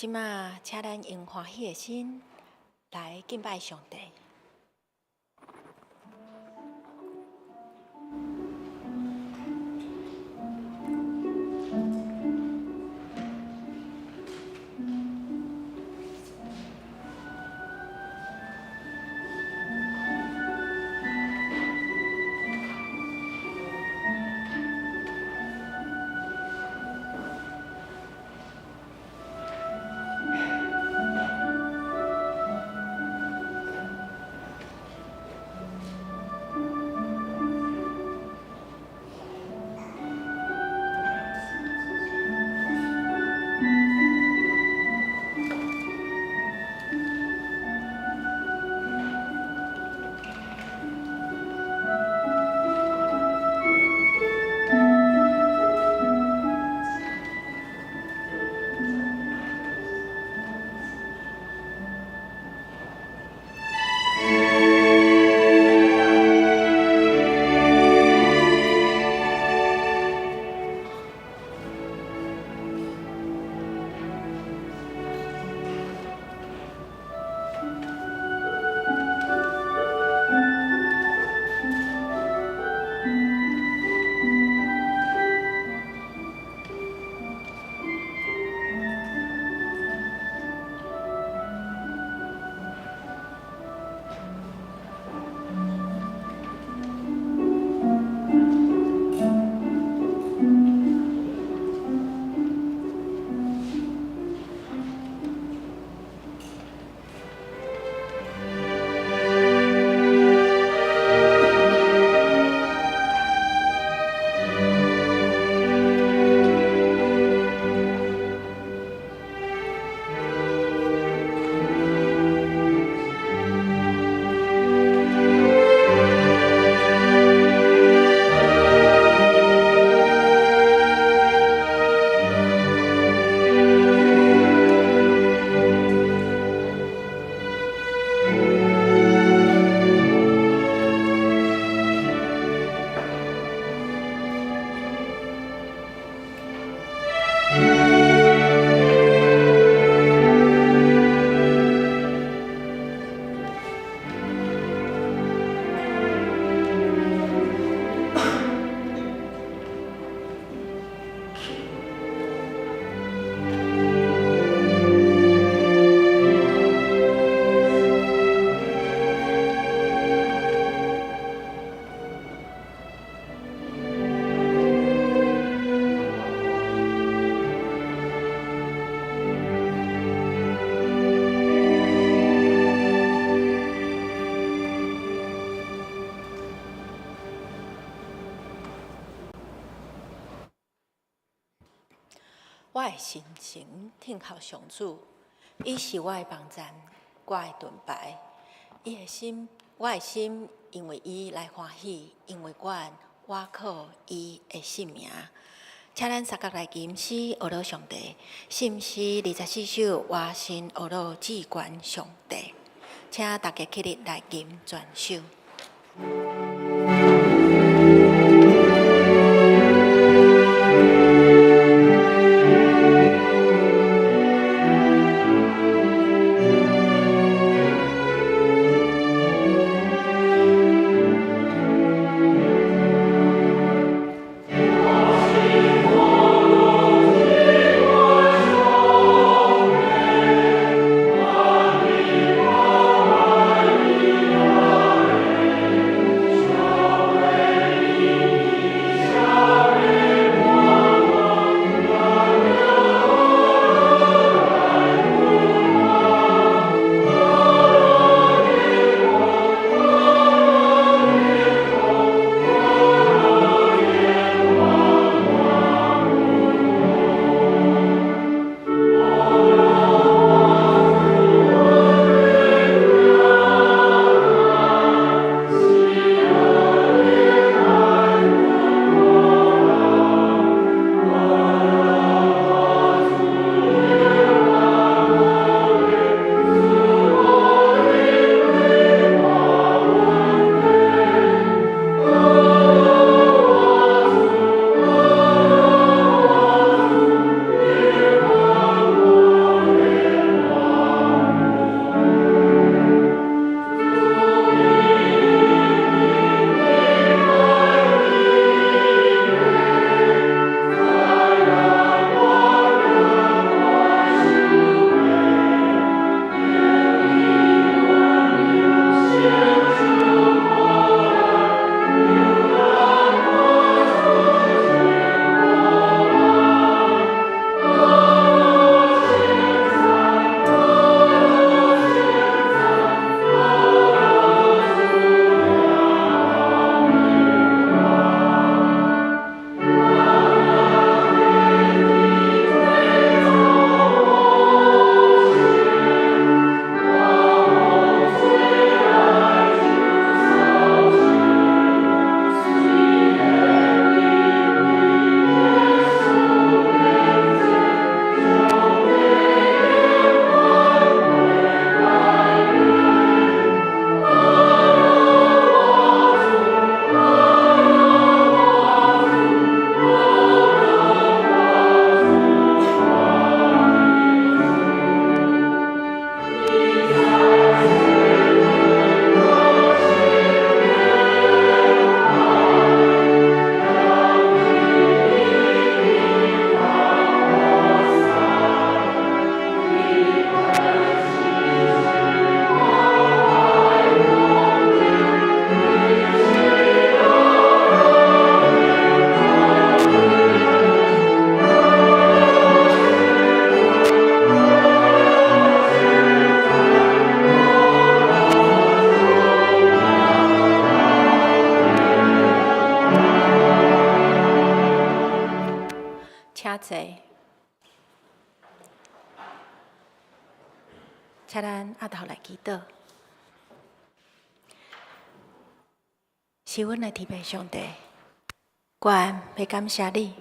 這馬，請咱用歡喜的心來敬拜上帝。我的心情停靠上主，伊是我的幫贊，我的盾牌。伊的心，我的心因為伊來歡喜，因為我倚靠伊的姓名。請咱三角來吟詩學樂上帝，聖詩24首，我心學樂至懸上帝。請大家起立來吟全首。請咱阿頭來祈禱。是阮的天父上帝，阮欲感謝你。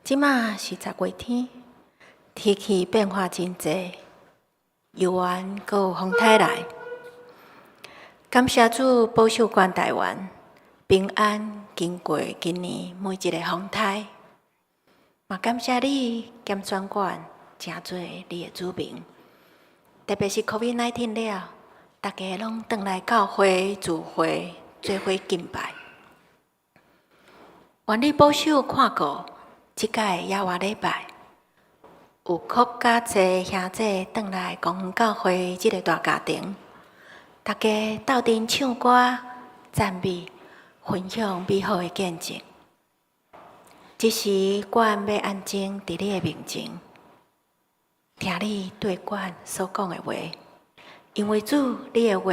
這馬是10月天，天氣變化真濟，猶原閣有風颱來。感謝主保守阮台灣平安經過今年每一个風颱，嘛感謝你揀選阮成做你的子民。特別是 COVID-19 了，逐家攏轉來教會聚會，做伙敬拜。願你保守看顧這屆野活禮拜，有閣較濟兄弟轉來光復教會這個大家庭，逐家鬥陣唱歌、讚美、分享美好的見證。這時，阮欲安靜佇你的面前，聽你對阮所講的話，因為主你的話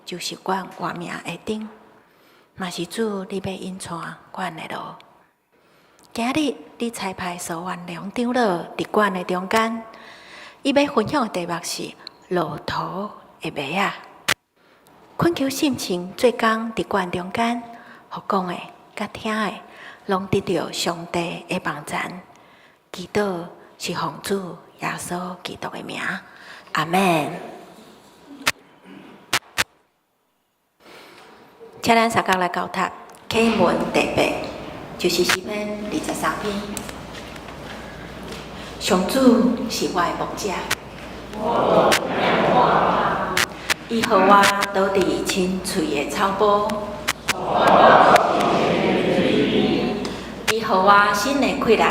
就是阮活命的燈，嘛是主你欲引帶阮的路。今日你差派蘇元龍長老佇阮的中間，伊欲分享的題目是路途的麥仔。懇求聖神做工佇阮中間，予講的佮聽的，攏得著上帝的幫贊。祈禱是奉主耶穌基督的名，阿們。請咱三工來交託啟文第八，就是詩篇23篇。上主是我的牧者，伊予我倒佇青翠的草坡，伊予我新的氣力。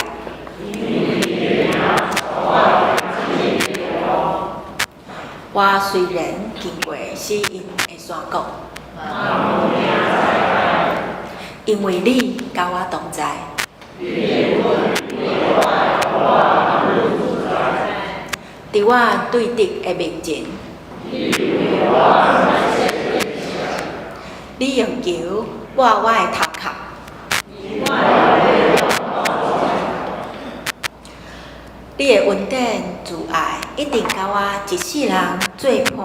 我雖然經過死蔭的山谷，因為你佮我同在，佇我對敵的面前，你用油抹我的頭殼，你的恩典慈愛一定佮我一世人做伴。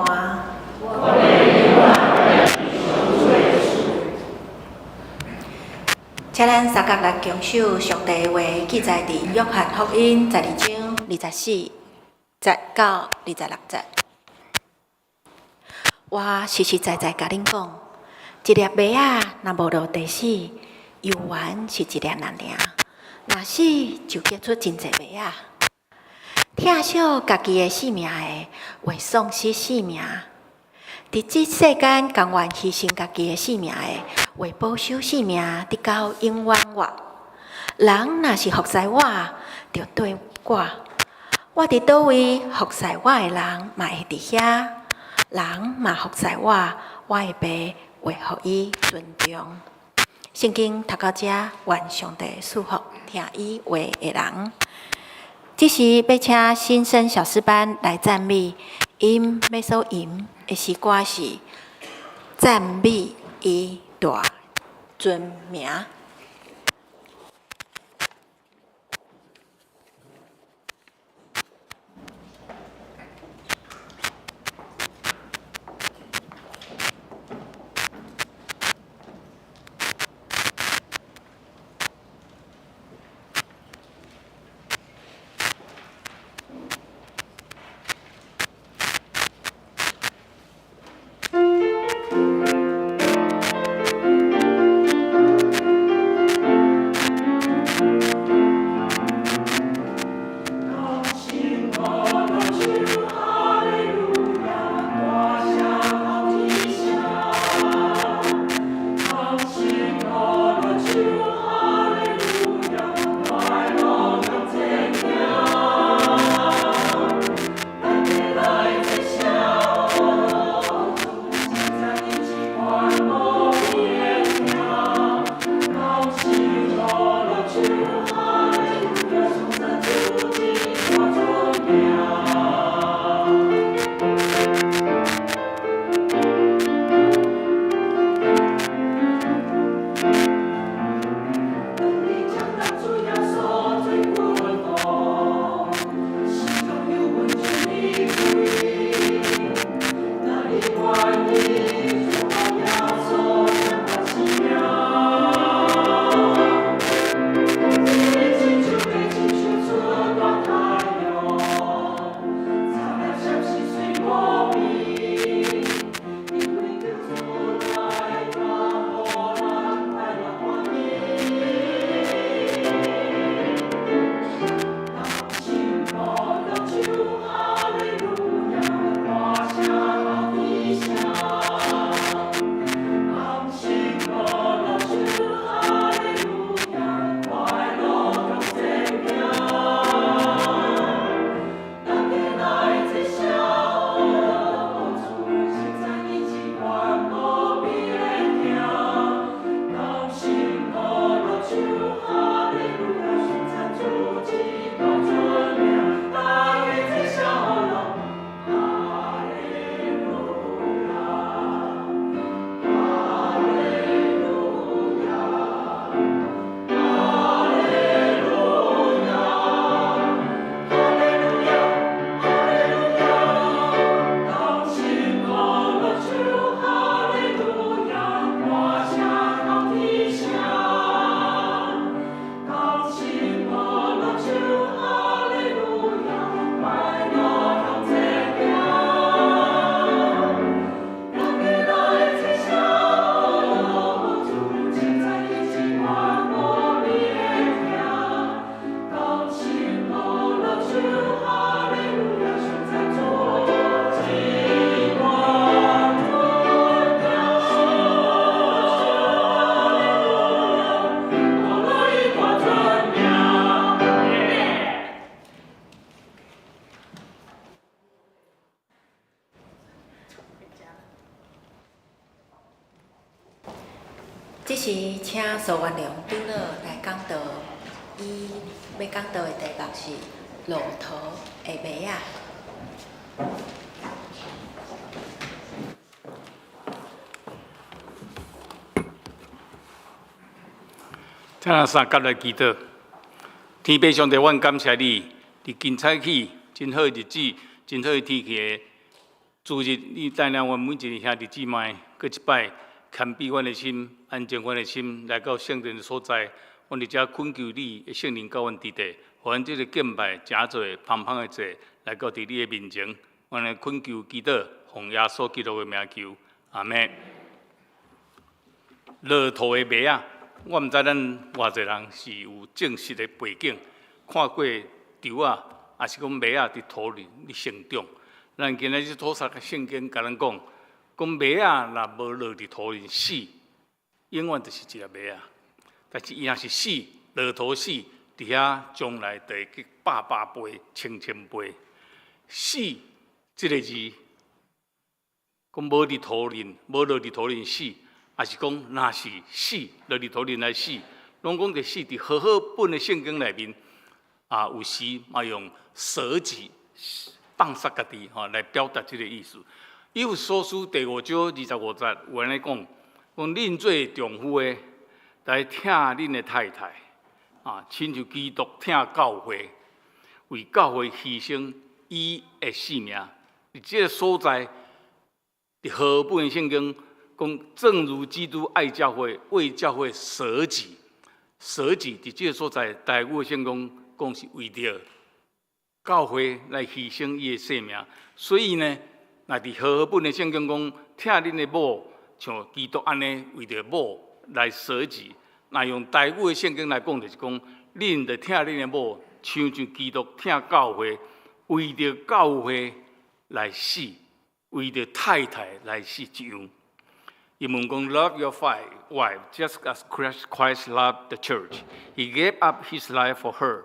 請咱三工來共守上帝的話，記載佇約翰福音12章24節到26節。我實實在在共恁講，一粒麥仔若無落地死，猶原是一粒爾爾；若死，就結出真濟麥仔。疼惜家己的性命的，會喪失性命；佇這世間甘願犧牲家己的性命的，會保守性命，直到永遠活。人若是服侍我，就綴我；我佇佗位服侍我的人，嘛會佇遐。人嘛服侍我，我的爸會予伊尊重。聖經讀到這，願上帝賜福聽伊話的人。這時欲請新生小詩班來讚美，𪜶欲所吟的詩歌是讚美伊大尊名。這時請蘇元龍長老來講道，伊欲講道的題目是駱駝的馬仔。請咱三佮來祈禱。天父上帝，阮感謝你，佇今早起真好的日子，真好的天氣的主日，你帶領阮每一个兄弟姊妹，閣一擺謙卑阮的心，安靜阮的心，來到聖殿的所在。阮佇遮懇求你的聖靈佮阮佇咧，予阮這个敬拜誠做芳芳的祭，來到佇你的面前。阮來懇求祈禱，奉耶穌基督的名求，阿們。駱駝的馬仔，我毋知咱偌濟人是有正式的背景，看過豬仔，抑是講馬仔佇土裡咧成長。咱今仔日土薩聖經共咱講，講馬仔若無落佇土裡死，永遠就是一粒馬仔。但是伊若是死，駱駝死，佇遐將來就會去百百倍、千千倍。死這个字，講無佇土裡，無落佇土裡死，抑是講若是死，落佇土裡來死，攏講佇死佇和合本的聖經內面，啊，有時嘛用捨己、放殺家己吼來表達這个意思。以弗所書第五章二十五節有按呢講，講恁做丈夫的，來疼恁的太太，啊，親像基督疼教會，為教會犧牲伊的性命。佇這个所在，佇和合本聖經講，正如基督愛教會，為教會捨己，捨己佇這个所在，台語的聖經講是為著教會來犧牲伊的性命。所以呢，若佇和合本的聖經講，疼恁的某，像基督按呢為著某來捨己。若用台語的聖經來講，就是講，恁著疼恁的某，親像基督疼教會，為著教會來死，為著太太來死一樣。英文講，Love your wife just as Christ loved the church. He gave up his life for her.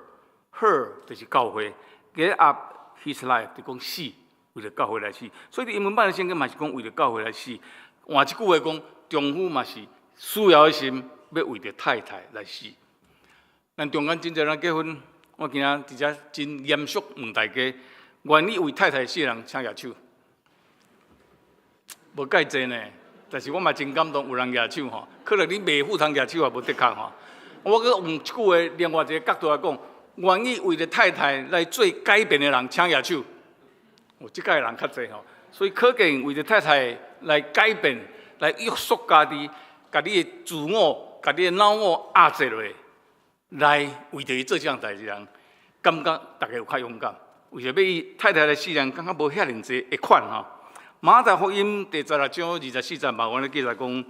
Her 就是教會，gave up his life 就講死，為著教會來死。所以英文版的聖經嘛是講為著教會來死。換一句話講，丈夫嘛是需要的心，欲為著太太來死。咱中間真濟人結婚，我今仔佇遮真嚴肅問大家：願意為太太死的人，請舉手。無蓋濟呢，但是我嘛真感動，有人舉手吼。可能你袂赴通舉手也無的確吼。我閣用一句話，另外一个角度來講，願意為著太太來做改變的人，請舉手。哦，這屆人較濟吼，所以可見為著太太來改變，來約束家己，共你的自我、共你的腦我壓制落，來為著伊做這項代誌人，感覺大家有較勇敢。為著欲伊太太來死人，感覺無遐爾濟的款吼。馬太福音第十六章二十四節嘛，阮咧記載講，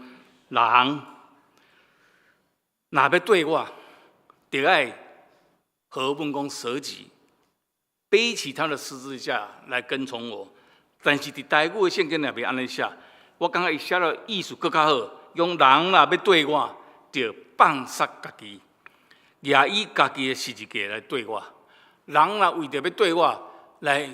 人若欲綴我，著愛和合本講捨己，背起他的十字架來跟從我。但是佇台語的聖經內面按呢寫，我感覺伊寫的意思閣較好。講人若欲綴我，著放殺家己，舉伊家己的十字架來綴我。人若為著欲綴我來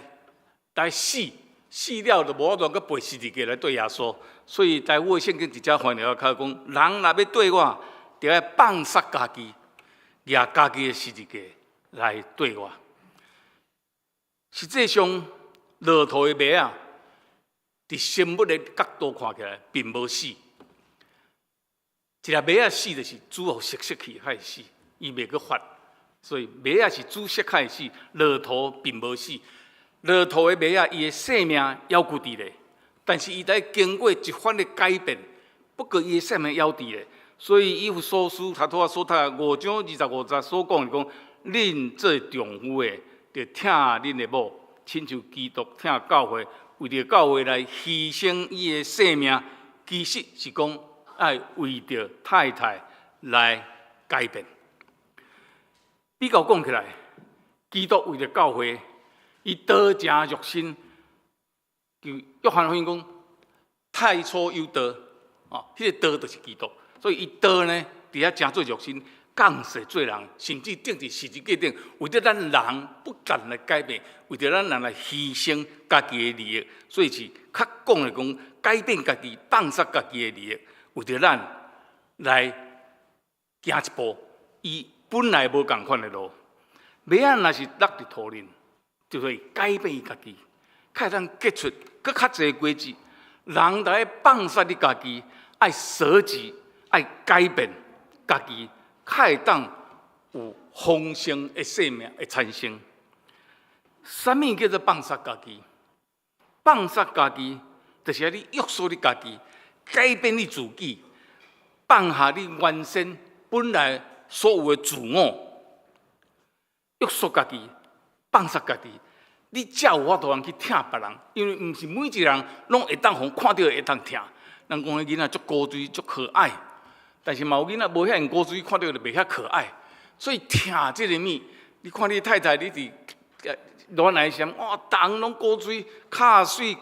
來死，死了就無法度閣背十字架來綴耶穌。所以台語的聖經直接翻譯較講，人若欲綴我，著愛放殺家己，舉家己的十字架來綴我。實際上，駱駝的馬仔，佇生物的角度看起來，並無死。一粒馬仔死就是煮予熟熟去才會死，伊袂閣發。所以馬仔是煮熟才會死，駱駝並無死。駱駝的馬仔，伊的性命猶閣佇咧，但是伊在經過一番的改變，不過伊的性命猶佇咧。所以以弗所書頭拄仔所讀五章二十五節所講的講，恁做丈夫的，著疼恁的某，親像基督疼教會，為著教會來犧牲伊的性命，其實是講愛為著太太來改變。比較講起來，基督為著教會，伊道成肉身，就約翰福音講，太初有道，哦，彼個道就是基督，所以伊道呢，佇遐成做肉身，降世做人，甚至釘佇十字架頂，為著咱人不斷來改變，為著咱人來犧牲家己的利益，所以是較講來講，改變家己，放殺家己的利益，為著咱來行一步，伊本來無仝款的路。馬仔若是落佇土裡，就會改變伊家己，較會當結出閣較濟果子。人著愛放殺你家己，愛捨己，愛改變家己，較會當有豐盛的生命的產生。啥物叫做放殺家己？放殺家己，就是愛你約束你家己，改變你自己，放下你原先本來所有的自我，約束家己，放殺家己，你才有法度通去疼別人，因為毋是每一個人攏會當予看著會當疼。人講彼囡仔足古錐、足可愛，但是嘛有囡仔無遐爾古錐，看著就袂遐可愛。所以疼這個物，你看你太太，你佇戀愛時，哇，逐項攏古錐，跤媠，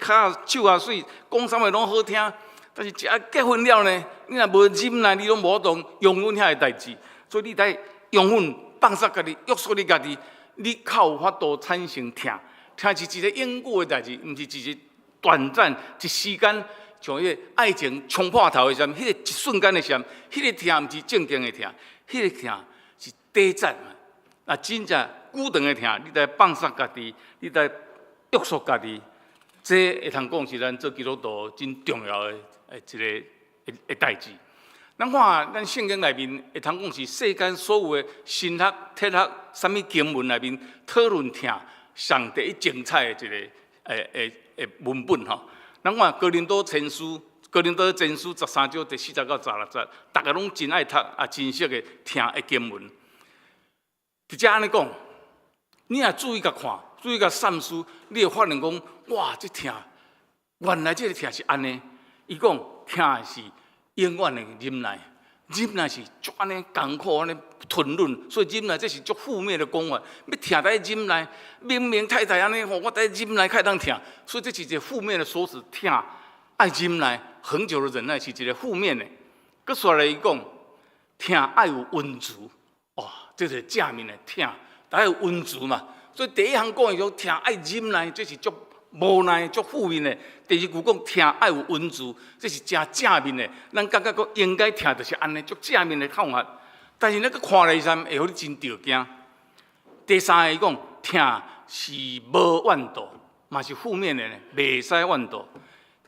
跤手也媠，講啥物攏好聽。但是一結婚了呢，你若無忍耐，你攏無法度容忍遐个代誌。所以你得容忍，放殺家己，約束你家己，你較有法度產生疼。疼是一個永久的代誌，毋是一個短暫一時間，像彼個愛情衝破頭的時陣，彼個一瞬間的時陣，彼個疼毋是正經的疼，彼個疼是短暫的。啊，真正久長的疼，你得放殺家己，你得約束家己，這會通講是咱做基督徒真重要的一個的代誌。咱看咱聖經內面會通講是世間所有的神學、哲學、啥物經文內面討論疼上第一精彩的一個文本吼。咱看哥林多前書，哥林多前書13章第40到16節，逐家攏真愛讀啊，真熟的疼的經文。直接按呢講，你若注意共看，注意共三思，你會發現講，哇，這疼，原來這个疼是按呢。伊講疼是永遠的忍耐，忍耐是足按呢艱苦按呢吞忍，所以忍耐這是足負面的講法。欲疼著愛忍耐，明明太太按呢予我著忍耐較會當疼，所以這是一個負面的說辭。疼愛忍耐，恆久的忍耐是一個負面的。閣紲來伊講，疼愛有恩慈，哇，這是正面的疼，愛有恩慈嘛。所以第一項講的講疼愛忍耐，這是足無奈、足負面的。第二句講疼愛有恩慈，這是誠正面的。咱感覺講應該疼就是按呢，足正面的看法。但是咱閣看來時陣，會予你真著驚。第三個伊講疼是無怨妒，嘛是負面的呢，袂使怨妒。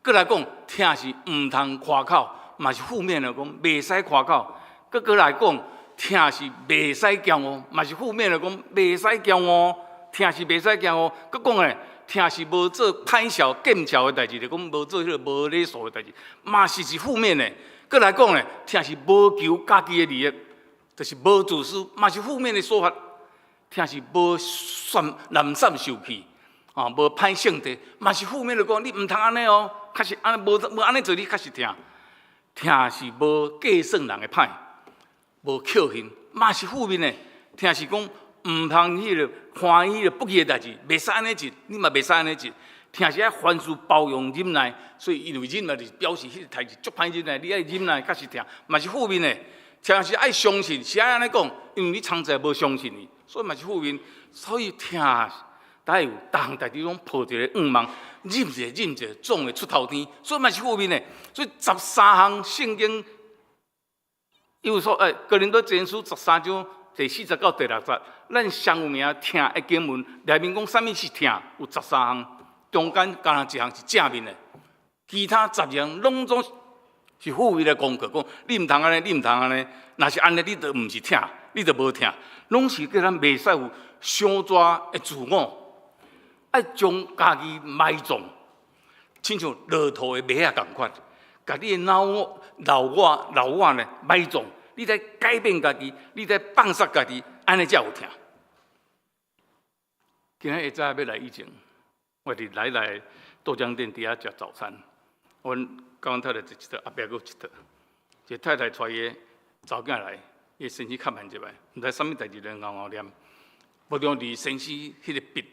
閣來講疼是毋通誇口，嘛是負面的，講袂使誇口。閣閣來講疼是袂使驕傲，嘛是負面的，講袂使驕傲。疼是袂使驕傲，閣講咧，疼是無做歹笑、見笑的代誌，就講無做彼个無禮數的代誌，嘛是是負面的。閣來講咧，疼是無求家己的利益，就是無自私，嘛是負面的說法。疼是無算濫散受氣，啊，無歹性地，嘛是負面的講，你毋通按呢哦，確實按呢無無按呢做，你確實疼。疼是無計算人的歹，無抾恨，嘛是負面的。疼是講毋通彼个歡喜彼个不義的代誌，袂使按呢做，你嘛袂使按呢做。疼是愛凡事包容忍耐，所以因為忍耐就是表示彼个代誌足歹忍耐，你愛忍耐，確實疼，嘛是負面的。疼是愛相信，是愛按呢講，因為你常在無相信伊，所以嘛是負面。所以疼，愛有逐項代誌攏抱一個願望，忍者忍者總會出頭天，所以嘛是負面的。所以13項聖經，又說哥林多前書13章第40到第6節，咱上有名疼的經文內面講啥物是疼，有十三項，中間敢若一項是正面的，其他12項攏總是負面的功課，講你毋通按呢，你毋通按呢，若是按呢，你就毋是疼，你就無疼，攏是叫咱袂使有傷大的自我，愛將家己埋葬，親像落土的馬仔仝款，共你的老我、老我、老我呢埋葬，你得改變家己，你得放殺家己，按呢才有疼。今仔下早欲來以前，我佇來來豆漿店佇遐食早餐，阮佮阮太太坐一桌，後壁閣有一桌，一個太太帶伊的查某囝來，伊先生較慢入來，毋知啥物代誌咧𠢕𠢕念，無中佇先生彼个筆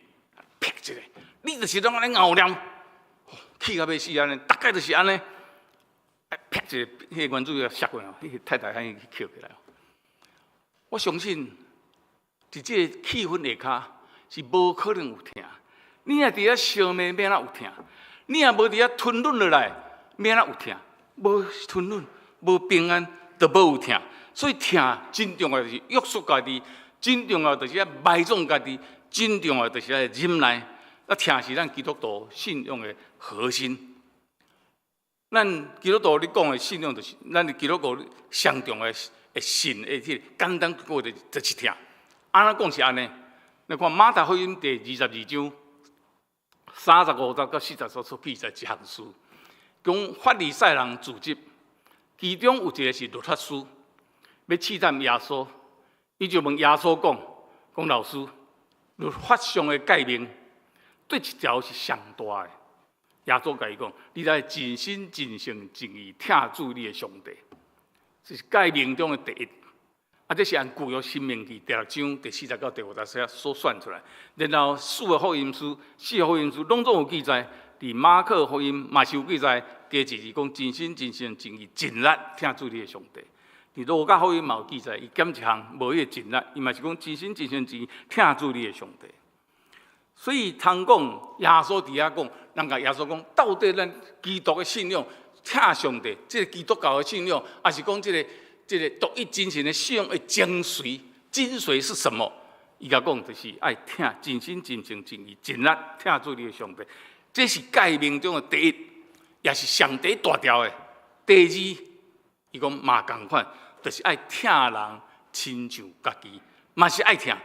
啪一个，你就是攏按呢𠢕念，氣甲欲死按呢，逐擺就是按呢，啪一个，彼个原子就摔過來，彼个太太遐去抾起來。我相信，佇這个氣氛下跤是無可能有疼。你若佇遐相罵，欲按怎有疼？你若無佇遐吞忍落來，欲按怎有疼？無吞忍，無平安，就無有疼。所以疼真重要，就是約束家己；真重要，就是愛埋葬家己；真重要，就是愛忍耐。啊，疼是咱基督徒信仰的核心。咱基督徒咧講的信仰，就是咱的基督徒上重要的信的這個簡單過的，就是疼。按怎講是按呢？你看馬太福音第22章35節到40節所記載一項事，講法利賽人聚集，其中有一個是律法師，欲試探耶穌，伊就問耶穌講：講老師，律法上的誡命，佗一條是上大的？耶穌共伊講：你愛盡心、盡性、盡意疼主你的上帝，這是誡命中的第一。啊，這是按舊約申命記第六章第四節到第五節所算出來。然後四個福音書攏總有記載，佇馬可福音嘛是有記載，加一字講盡心、盡性、盡意、盡力疼主你的上帝。佇路加福音嘛有記載，伊減一項無彼個盡力，伊嘛是講盡心、盡性、盡意疼主你的上帝。所以通講耶穌佇遐講，人共耶穌講，到底咱基督的信仰疼上帝，這個基督教的信仰，抑是講這個獨一真神的信仰的精髓，精髓是什麼？伊共講就是愛疼，盡心、盡性、盡意、盡力疼主你的上帝，這是誡命中的第一，也是上第大條的。第二，伊講嘛仝款，就是愛疼人親像家己，嘛是愛疼。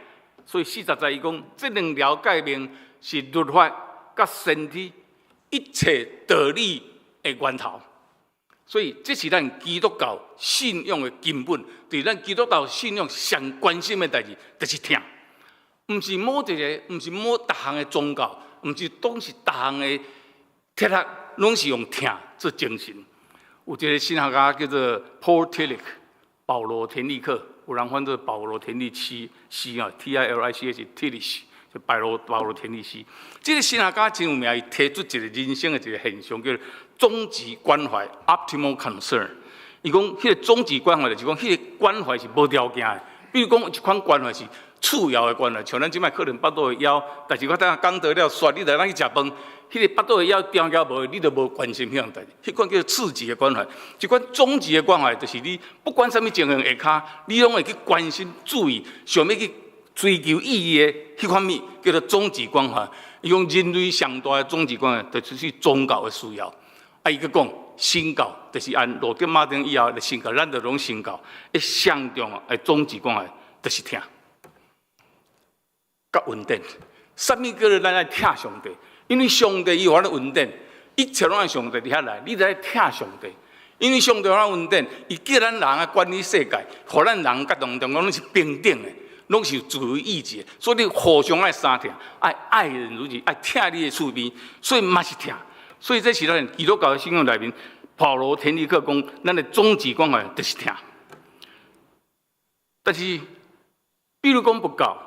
所以40節伊講，這兩條誡命是律法佮先知一切道理的源頭。所以這是咱基督教信仰的根本，對咱基督教信仰上關心的代誌，就是疼。毋是某一个，毋是某逐項的宗教，毋是當是逐項的哲學，攏是用疼做精神。有一個神學家叫做 Paul Tillich，保羅田立克，有人翻做保羅田利西西啊，Tillich Tillich，就保羅田利西。這個神學家真有名，伊提出一個人生的一個現象，叫做終極關懷（Optimal Concern）。伊講彼個終極關懷就是講，彼個關懷是無條件的。比如講，一款關懷是次要的關懷，像咱這擺可能腹肚會枵，但是我等下講道了煞，你著咱去食飯，彼個腹肚會枵，定交無，你就無關心彼項代誌。彼款叫做次級的關懷，這款終極的關懷就是你不管啥物情形下跤，你攏會去關心、注意，想欲去追求意義的彼款物，叫做終極關懷。伊講人類上大的終極關懷，就是宗教的需要。啊，伊閣講神教，就是按路德馬丁以後的神教，咱就攏神教。伊上重要的終極關懷，就是疼。佮恩典，啥物叫做咱愛疼上帝？因為上帝伊予咱恩典，一切攏按上帝佇遐來，你著愛疼上帝。因為上帝予咱恩典，伊叫咱人啊管理世界，予咱人佮當中攏是平等的，攏是有自由意志的，所以你互相愛相疼，愛愛人如己，愛疼你的厝邊，所以嘛是疼。所以這是咱基督教的信仰內面，保羅田立克講，咱的終極關懷就是疼。但是，比如講佛教，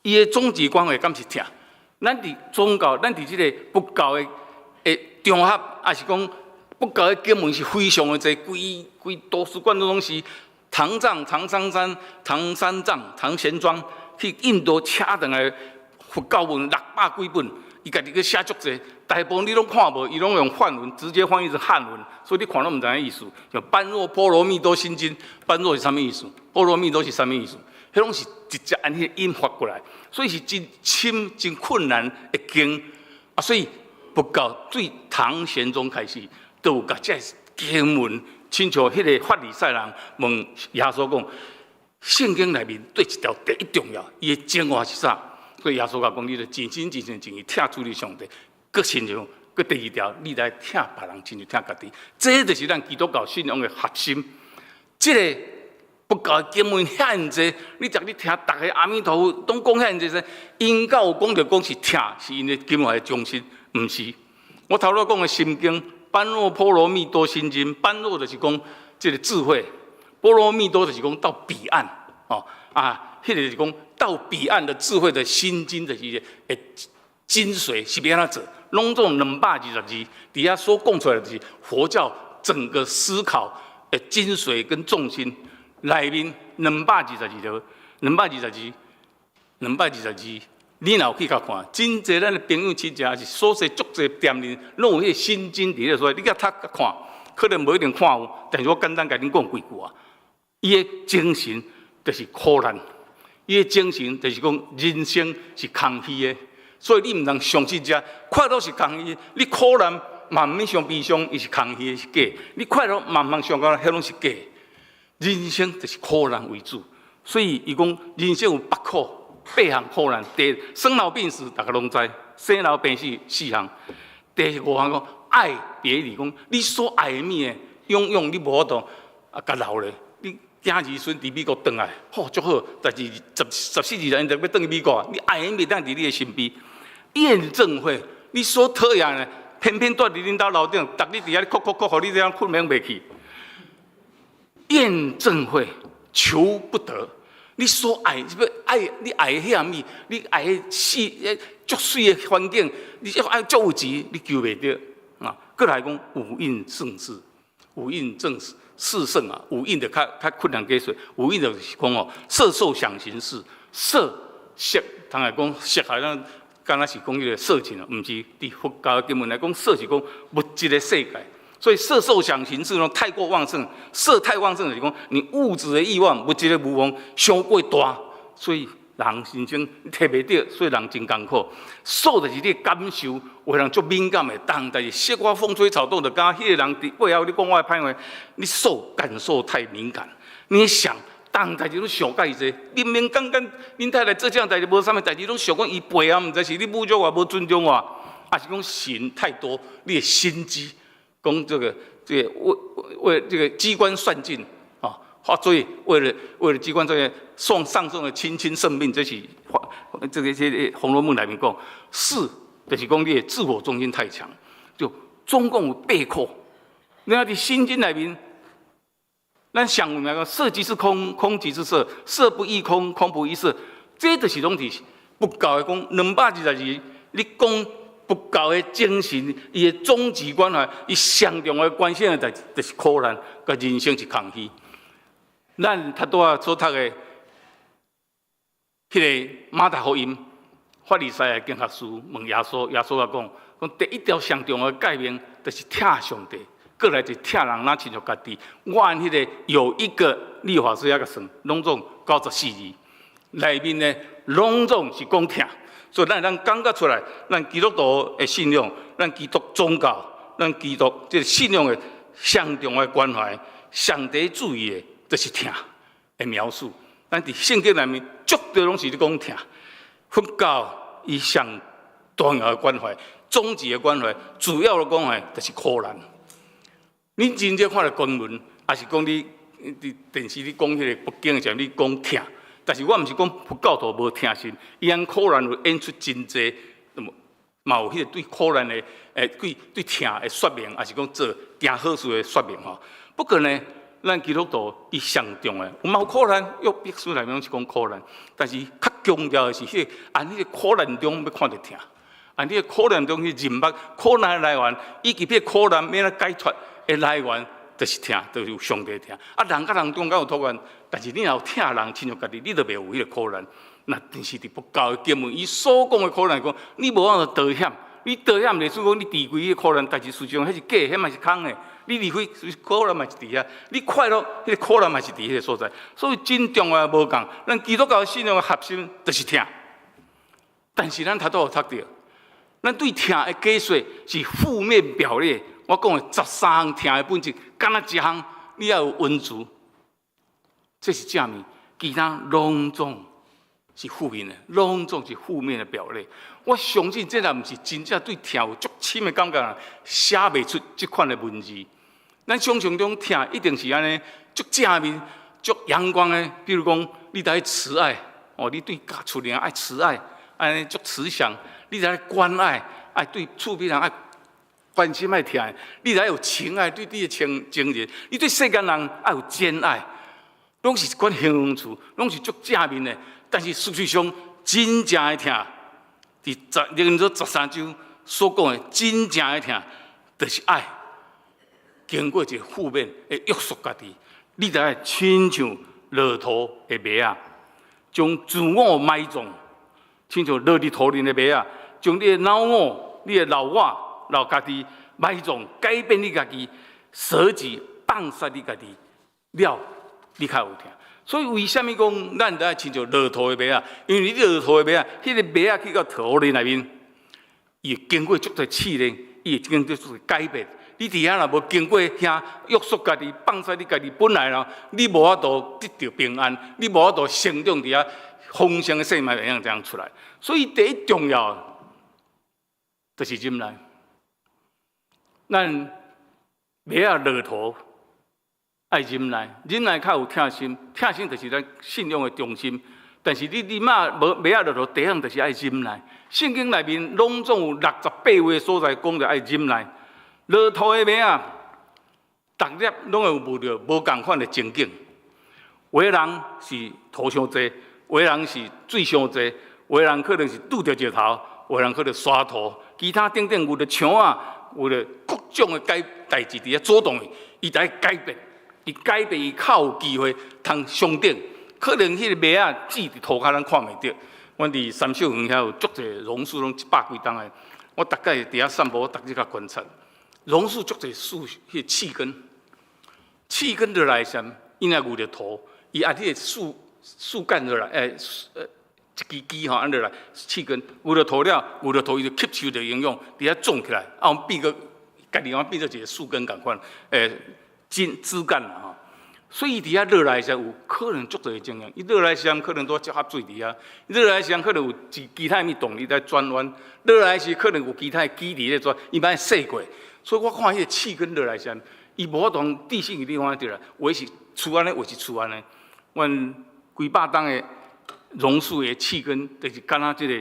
伊的終極關懷敢是疼？咱佇宗教，咱佇這个佛教的場合，抑是講佛教的經文是非常的濟，規規圖書館攏是唐藏、唐三藏、唐三藏、唐玄奘去印度請轉來佛教文六百幾本，伊家己閣寫足濟，大部分你攏看無，伊攏用梵文直接翻譯成漢文，所以你看攏毋知影意思。像《般若波羅蜜多心經》，般若是啥物意思？波羅蜜多是啥物意思？彼攏是直接按彼個音發過來，所以是真深、真困難的經啊！所以佛教對唐玄宗開始，都有共這經文，親像彼個法利賽人問耶穌講，聖經內面佗一條第一重要，伊的精華是啥？所以耶穌共講，你著盡心、盡性、盡意疼主你上帝，閣親像，閣第二條，你來疼別人，親像疼家己。這就是咱基督教信仰的核心。這個佛教經文遐爾濟，你逐日聽逐个阿彌陀佛攏講遐爾濟，𪜶敢有講著講是疼，是𪜶的經文的中心，毋是。我頭拄講的心經《般若波羅蜜多心經》，般若就是講這个智慧，波羅蜜多就是講到彼岸，哦啊，彼个就是講到彼岸的智慧的心經的是個精髓是欲按怎做？攏總222字，佇遐所講出來就是佛教整個思考的精髓跟重心。內面兩百二十二條，兩百二十二，兩百二十二，你若有去共看，真濟咱的朋友親戚，抑是所在足濟店裡，攏有彼個心經佇咧所在，你共讀共看，可能無一定看有，但是我簡單共恁講幾句啊。伊的精神就是苦難，伊的精神就是講人生是空虛的，所以你毋通相信這快樂是空虛，你苦難慢慢傷悲傷，伊是空虛的是假；你快樂慢慢傷高，彼攏是假。人生就是苦難為主，所以伊講人生有八苦，八項苦難。第一，生老病死，大家攏知；生老病死四項。第五項講愛別離，講你所愛的物件，永遠你無法度啊，共留咧。你囝兒孫佇美國轉來，好足好，但是十十四二十𪜶就欲轉去美國，你愛的物當佇你的身邊。厭憎會，你所討厭的，偏偏蹛佇恁兜樓頂，逐日佇遐哭哭哭，予你這樣睏眠袂去。厭憎會，求不得，你所愛是欲愛你愛的遐物，你愛的死足媠的環境，你愛足有錢，你求袂著啊。閣來講五蘊盛事，五蘊正四聖啊，五蘊就較較困難解說。五蘊就是講哦，色受想行識，色色，通來講色好像敢若是講彼个色情啊，毋是，佇佛教的經文來講，色是講物質的世界。所以色受想行識呢太過旺盛，色太旺盛就是講你物質的慾望、物質的慾望傷過大，所以人心情提袂著，所以人真艱苦。受就是你的感受，有人足敏感的，當但是小可風吹草動，就感覺彼个人佇背後咧講我的歹話，你受感受太敏感，你想當代誌攏想蓋濟，明明剛剛恁太太做這樣代誌無啥物代誌，攏想講伊背後毋知是你侮辱我，無尊重我，抑是講心太多，你的心機。講這個為這個機關算盡啊，所以為了機關算盡送上送的親親性命，這是這個《紅樓夢》內面講，是就是講你的自我中心太強，就總共有八苦。你看佇心經內面，咱上有名講色即是空，空即是色，色不異空，空不異色，這就是攏佇佛教的講222，你講佛教的精神，伊的終極關懷，伊上重要關心的代誌，就是苦難，佮人生是空虛。咱拄拄仔所讀的，彼个馬太福音，法利賽的經學士問耶穌，耶穌共講，講第一條上重要的誡命，就是疼上帝，閣來就疼人，若親像家己。我按彼个有一個律法師遐共算，攏總94字，內面呢，攏總是講疼。所以咱會當感覺出來，咱基督徒的信仰，咱基督宗教，咱基督這个信仰的上重要的關懷，上得注意的，就是疼的描述。咱佇聖經內面，足多攏是咧講疼。佛教伊上重要的關懷、終極的關懷、主要的關懷，就是苦難。你真正看著經文，抑是講你佇電視你講彼個佛經的時候，你講疼。但是我毋是講佛教徒無疼心，伊按苦難有演出真濟，那麼嘛有彼個對苦難的對疼的說明，抑是講做行好事的說明吼。不過呢，咱基督徒伊上重要的，有嘛有苦難，約伯書內面攏是講苦難，但是較強調的是彼個按彼個苦難中欲看著疼，按彼個苦難中去認捌苦難的來源，以及彼個苦難欲按怎解脫的來源，就是疼，就是有上帝疼。啊，人佮人中間有拖怨，但是你若有疼人，親像家己，你就袂有彼個苦難。那但是佇佛教的經文，伊所講的苦難講，你無法度逃險，你逃險意思講你離開彼個苦難，但是事實上彼是假的，彼嘛是空的。你離開苦難嘛是佇遐，你快樂彼個苦難嘛是佇彼個所在。所以真重要無仝，咱基督教信仰的核心就是疼。但是咱頭拄有讀著，咱對疼的解說是負面表列。我講的13項疼的本質，敢若一項你愛有恩慈，這是正面，其他攏總是負面的，攏總是負面的表列。我相信這若毋是真正對疼有足深的感覺人，寫袂出這款的文字。咱想象中疼一定是按呢，足正面、足陽光的。比如講，你著愛慈愛，哦，你對家厝人愛慈愛，按呢足慈祥，你著愛關愛，愛對厝邊人愛關心愛疼，你著愛有情愛，對你的情情人，你對世間人愛有兼愛，攏是一款形容詞，攏是足正面的。但是事實上，真正的疼，佇十靈恩書13章所講的真正的疼，就是愛經過一個負面的約束家己，你著愛親像落土的麥仔，將自我埋葬，親像落佇土裡的麥仔，將你的老我、你的老我、老家己埋葬，改變你家己，捨己放殺你家己了，你較有疼。所以為啥物講咱著愛親像駱駝的馬仔？因為你駱駝的馬仔，彼個馬仔去到駝林內面，伊會經過足濟試煉，伊會經過足濟改變。你佇遐若無經過遐約束家己，放殺你家己，本來咯，你無法度得著平安，你無法度成長佇遐豐盛的生命會用這樣出來。所以第一重要就是忍耐。咱馬仔駱駝愛忍耐，忍耐較有疼心，疼心就是咱信仰的中心。但是你馬無馬仔駱駝，第一項就是愛忍耐。聖經內面攏總有68位所在講著愛忍耐。駱駝的馬仔，逐粒攏會有遇著無仝款的情景。有的人是土傷濟，有的人是水傷濟，有的人可能是拄著石頭，有的人可能沙土，其他等等有著牆仔，有著各種的改代誌佇遐阻擋伊，伊就愛改變。伊改變，伊較有機會通上頂。可能彼個馬仔籽佇塗跤，咱看袂著。阮佇三秀園遐有足濟榕樹，攏一百幾冬的。我逐擺佇遐散步，我逐日共觀察。榕樹足濟樹，彼個刺根，刺根落來時，伊若遇著土，伊按彼個樹樹幹落來，一支枝吼按落來，刺根遇著土了，遇著土伊就吸收著營養，佇遐種起來，啊，變個家己變做一個樹根仝款，枝枝幹啦吼。所以伊佇遐落來時，有可能足濟情形。伊落來時可能拄接合水佇遐，落來時可能有其其他物動力在轉彎，落來時可能有其他的機理咧轉，伊欲洗過。所以我看彼個刺根落來時，伊無法度地性你看著啦，有的是出按呢，有的是出按呢。阮幾百冬的榕樹的刺根，就是敢若這個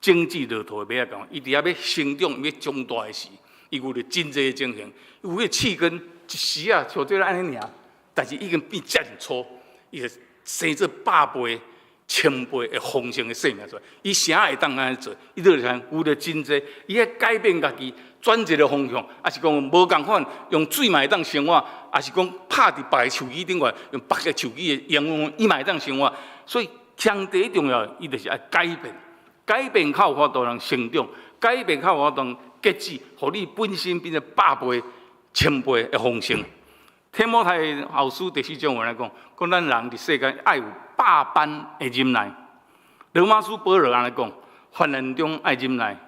經濟駱駝的馬仔仝，伊佇遐欲成長、欲長大的時，伊有著真濟情形，有彼個刺根一時啊，像這按呢爾，但是已經變遮爾粗，伊就生做百倍、千倍的豐盛的生命出來。伊啥會當按呢做？伊就像有著真濟，伊愛改變家己，轉一個方向，抑是講無仝款，用水嘛會當生活，抑是講拍佇別个樹枝頂懸，用別个樹枝的營養，伊嘛會當生活。所以，上第一重要，伊就是愛改變，改變較有法度通成長，改變較有法度結子，予你本身變成百倍、千倍的豐盛。提摩太後書第四章有按呢講，講咱人佇世間愛有百般的忍耐。羅馬書保羅按呢講，患難中愛忍耐。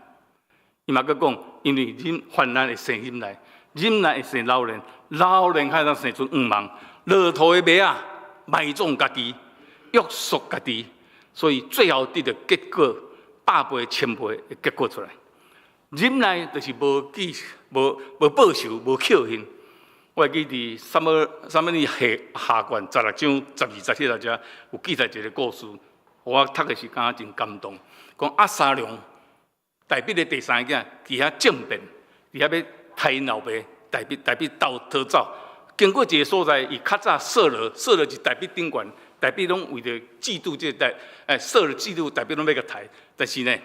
伊嘛閣講，因為忍患難會生忍耐，忍耐會生老練，老練較會當生出向望。駱駝的馬仔埋葬家己，約束家己，所以最後得著結果百倍、千倍的結果出來。忍耐就是無記、無無報仇、無扣恨。我會記佇啥物啥物下下卷十六章十二十節遮有記載一個故事，我讀的時感覺真感動。講押沙龍大衛的第三个囝，佇遐政變，佇遐欲刣𪜶老爸，大衛大衛逃逃走，經過一個所在，伊較早掃羅，掃羅是大衛頂懸，大衛攏為著嫉妒這個大，掃羅嫉妒大衛攏欲共刣，但是呢，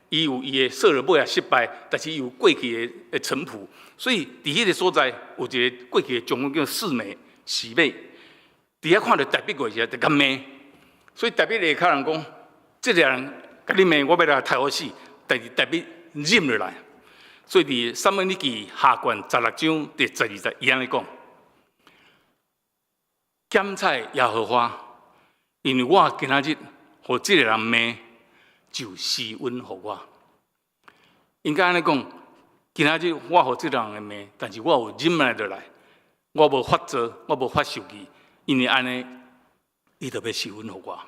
伊有伊的掃羅尾仔失敗，但是伊有過去的的臣僕，所以佇彼個所在有一個過去的將軍叫示每，示每，佇遐看著大衛過時，就共罵，所以大衛下跤人講，這個人共你罵，我欲來刣予死，但是大衛忍落來，所以佇撒母耳記下卷十六章第十二節，伊按呢講：檢採耶和華，因為我今仔日予這個人罵，就施恩予我。應該按呢講，今仔日我予這個人的罵，但是我有忍耐落來，我無發作，我無發受氣，因為按呢，伊就欲施恩予我。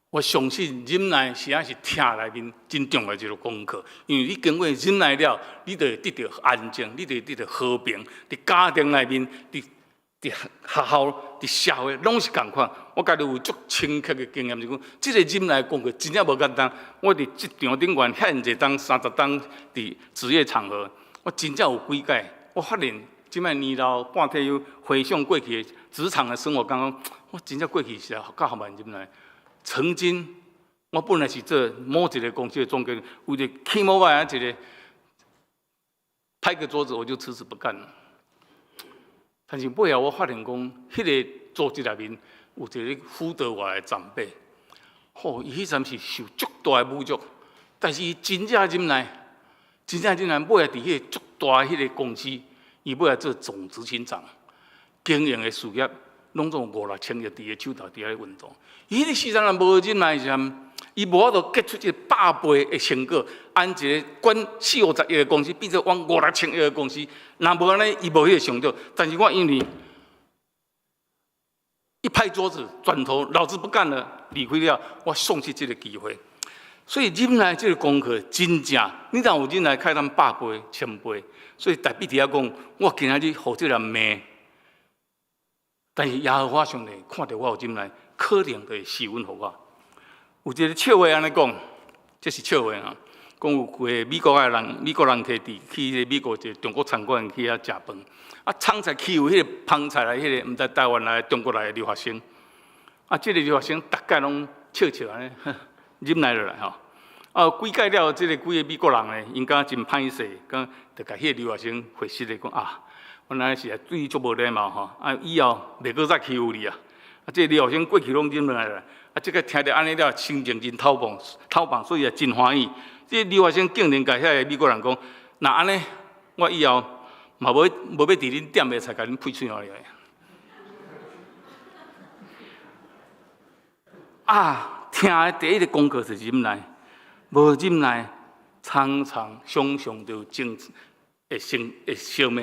我相信忍耐實在是疼內面真重要一個功課，因為你經過忍耐了，你就會得著安靜，你就會得著和平。佇家庭內面，佇佇學校、佇社會，攏是仝款。我家己有足深刻的經驗，是講這個忍耐功課真正無簡單。我佇職場頂懸遐爾濟冬，30冬佇職業場合，我真正有幾擺，我發現這擺年老半退休，回想過去的職場的生活，感覺我真正過去是較好慢忍耐。曾經，我本來是做某一個公司的總經理，為著起某我一個拍個桌子，我就辭職不幹了。但是尾後我發現講，彼個組織內面有一個輔導我的長輩，吼，伊彼陣是受足大的侮辱，但是伊真正忍耐，真正忍耐，尾後佇彼個足大的彼個公司，伊欲來做總執行長，經營的事業攏總五六千億佇伊手頭佇遐運動。伊彼个時陣若無忍耐是伊無法度結出這個百倍的成果，按一個管四五十億的公司變做往五六千億的公司，若無按呢，伊無彼個成就。但是我因為一拍桌子，轉頭，老子不幹了，離開了，我喪失這個機會。所以忍耐這個功課真正，你若有忍耐，開通百倍、千倍。所以大衛佇遐講，我今仔日予這人罵，但是耶和華上帝看著我有忍耐，可能就會施恩予我。有一個笑話按呢講，這是笑話啊。講有幾個美國的人，美國人客佇去美國一個中國餐館去遐食飯，啊，炒菜欺負彼個捧菜來彼個毋知台灣來、中國來的留學生，啊，這個留學生逐擺攏笑笑按呢，忍耐落來吼。啊，幾擺了，這個幾个美國人呢，𪜶感覺真歹勢，講就共彼個留學生回信咧講啊，原來是對伊足無禮貌吼，啊，以後袂閣再欺負你啊。啊，這個留學生過去攏忍落來啦。啊，這個聽著按呢了，心情真透膨，透膨，所以也真歡喜。這個留學生竟然共遐个美國人講，若按呢，我以後嘛無無欲佇恁店的菜共恁配喙仔來。啊，疼的第一个功課是忍耐，無忍耐，常常常常就精會生會相罵，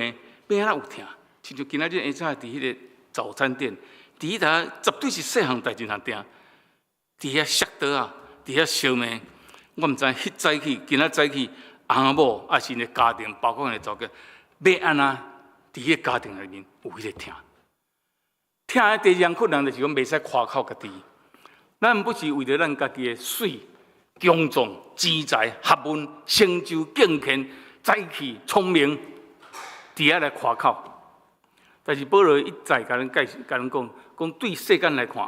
欲按怎有疼？親像今仔日下早佇彼个早餐店，佇彼台絕對是細項代誌若定，佇遐摔桌仔，佇遐相罵。我毋知彼早起，今仔早起，翁仔某抑是𪜶的家庭，包括𪜶的查某囝，欲按怎佇彼个家庭內面有彼个疼？疼的第二項困難就是講袂使誇口家己。咱不是為著咱家己的媠、強壯、錢財、學問、成就、敬虔、早起、聰明，佇遐來誇口。但是保羅一再共咱解釋、共咱講，講對世間來看，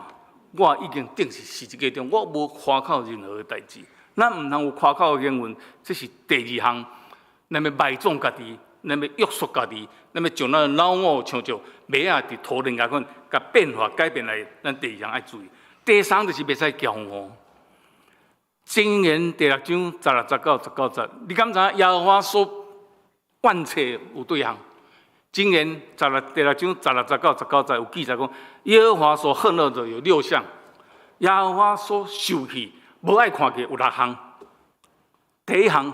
我已經釘佇十字架頂，我無誇口任何的代誌。咱毋通有誇口的言論，這是第二項。咱欲埋葬家己，咱欲約束家己，咱欲將咱的老我像著馬仔佇塗練共款，共變化改變來。咱第二項愛注意。第三就是袂使驕傲。箴言第六章十六節到十九節，你敢知影耶和華所怨斥有對項？箴言十六第六章十六節到十九節有記載講，耶和華所恨惡的有六項，耶和華所受氣無愛看見有六項。第一項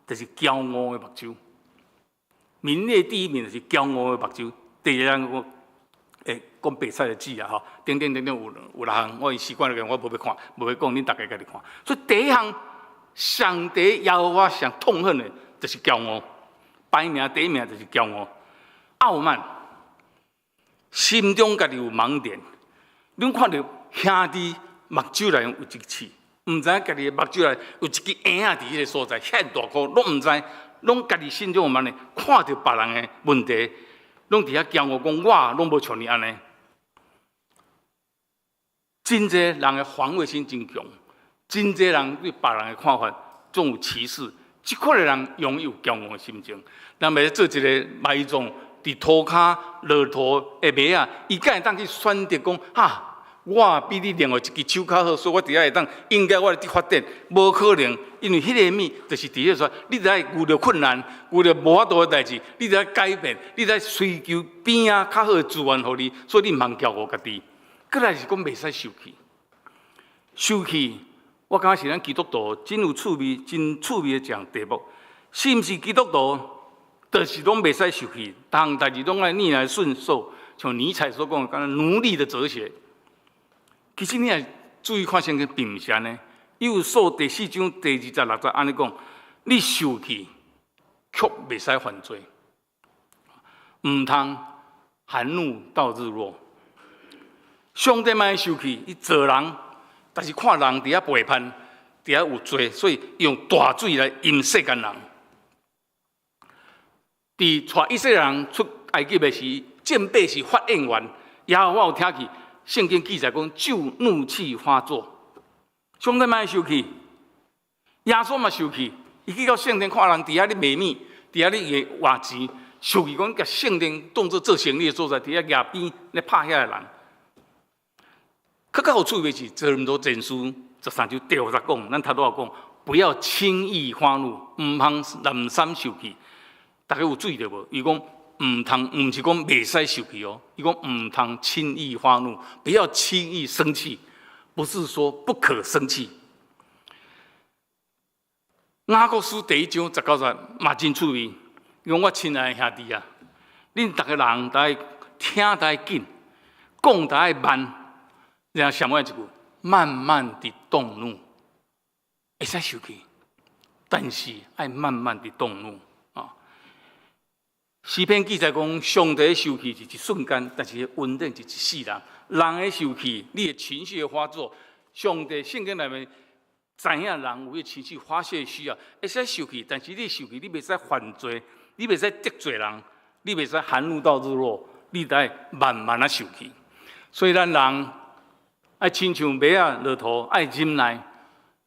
就是驕傲的目睭，名列第一名就是驕傲的目睭。第二項講。會講白菜的字啊，吼，等等等等有有六項，我習慣了，我無欲看，無欲講，恁逐家家己看。所以第一項，上帝耶和華上痛恨的，就是驕傲。排名第一名就是驕傲、傲慢，心中家己有盲點。恁看著兄弟目睭內有一刺，毋知影家己的目睭內有一支嬰仔佇彼个所在，遐大顆，攏毋知，攏家己心中有盲點，看著別人的問題。攏佇遐驕傲講，我攏無像你按呢。真濟人的防衛心真強，真濟人對別人的看法總有歧視。這款的人擁有驕傲的心情，人欲做一个埋葬佇塗跤落塗的馬仔，伊敢會當去選擇講，哈？我比你另外一支手較好，所以我佇遐會當應該我佇發展，無可能，因為彼个物就是佇彼說，你著愛遇著困難，遇著無法度的代誌，你著愛改變，你著愛追求邊仔較好的資源予你，所以你毋通驕傲家己。閣來是講袂使受氣，受氣，我感覺是咱基督徒真有趣味、真趣味的一項題目，是毋是基督徒就是攏袂使受氣，逐項代誌攏愛逆來順受，像尼采所講的，敢若奴隸的哲學。其實你若注意看聖經，並毋是按呢。以弗所第四章第二節六節按呢講，你受氣卻袂使犯罪，毋通含怒到日落。上帝嘛會受氣，伊造人，但是看人佇遐背叛，佇遐有罪，所以用大水來淹世間人。佇帶以色列人出埃及的時，眾百姓發怨言，耶和華有聽去。聖經記載講，就怒氣發作，上帝嘛會受氣，耶穌嘛受氣，伊去到聖殿看人佇遐咧賣物，佇遐咧換錢，受氣講，共聖殿當做做生意的所在，佇遐額邊咧拍遐个人。閣較有趣味是，哥林多前書十三章第五節講，咱頭拄仔講，不要輕易發怒，毋通濫三受氣。大家有注意著無？伊講毋通，毋是講袂使受氣哦，伊講毋通輕易發怒，不要輕易生氣，不是說不可生氣。雅各書第一章十九節嘛真趣味，伊講我親愛的兄弟啊，恁逐个人著愛聽著愛緊，講著愛慢，然後什麼一句？慢慢的動怒，會使受氣，但是愛慢慢的動怒啊。詩篇記載講，上帝受氣是一瞬間，但是恩典是一世人。人的受氣，你的情緒的發作，上帝聖經內面知影人有彼情緒發洩的需要，會使受氣，但是你受氣，你袂使犯罪，你袂使得罪人，你袂使含怒到日落，你得慢慢仔受氣。所以咱人愛親像馬仔駱駝，愛忍耐，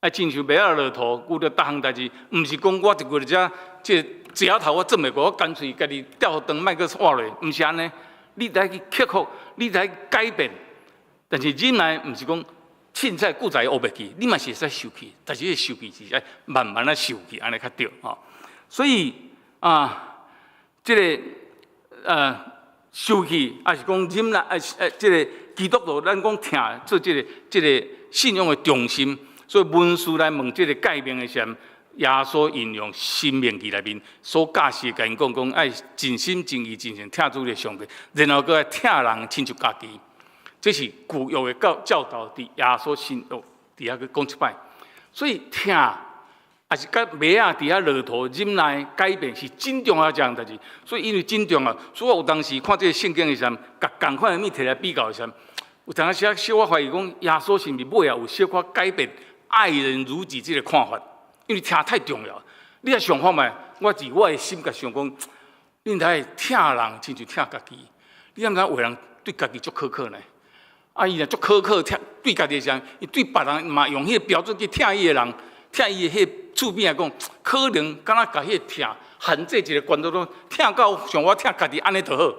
愛親像馬仔駱駝，遇著逐項代誌，毋是講我一個遮這舌頭我轉袂過，我乾脆家己吊斷，莫閣活落，毋是按呢。你得去克服，你得改變。但是忍耐毋是講凊彩久在學袂去，你嘛是會使受氣，但是彼受氣是愛慢慢仔受氣，按呢較對吼。所以啊，這个受氣，抑是講忍耐，這个基督徒，咱講疼做這个信仰的中心。所以文士來問這个誡命的時陣，耶穌引用申命記內面所教示，共𪜶講講愛盡心盡意盡性疼主的上帝，然後閣愛疼人親像家己。這是舊約的教導，佇耶穌新約佇遐閣講一擺。所以疼，抑是佮馬仔佇遐駱駝忍耐改變是真重要一項代誌。所以因為真重要，所以我有當時看這个聖經的時陣，共仝款的物摕來比較的時陣，有當時小可懷疑講，耶穌是毋是尾仔有小可改變愛人如己這个看法？因為疼太重要。你若想看覓，我佇我的心共想講，恁愛疼人親像疼家己。你敢毋知有人對家己足苛刻呢？啊，伊若足苛刻疼對家己的時陣，伊對別人嘛用彼个標準去疼伊的人，疼伊的彼個厝邊來講，可能敢若共彼個疼限制一个關注講，疼到像我疼家己按呢就好。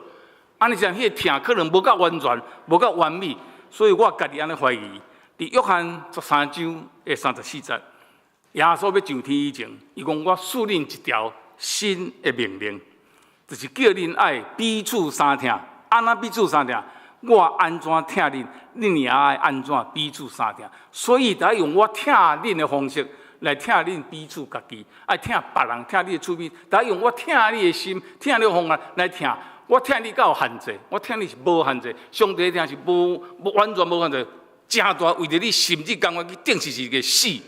按呢時陣彼個疼可能無夠完全，無夠完美，所以我家己按呢懷疑。佇約翰十三章的三十四節，耶穌欲上天以前，伊講我賜恁一條新的命令，就是叫恁愛彼此相疼。按怎彼此相疼？我按怎疼恁，恁也愛按怎彼此相疼。所以，得用我疼恁的方式來疼恁彼此家己，愛疼別人，疼你的厝邊，得用我疼你的心，疼你的方法來疼。我疼你敢有限制？我疼你是無限制。上帝疼是無完全無限制，誠大為著你，甚至甘願去釘十字架死。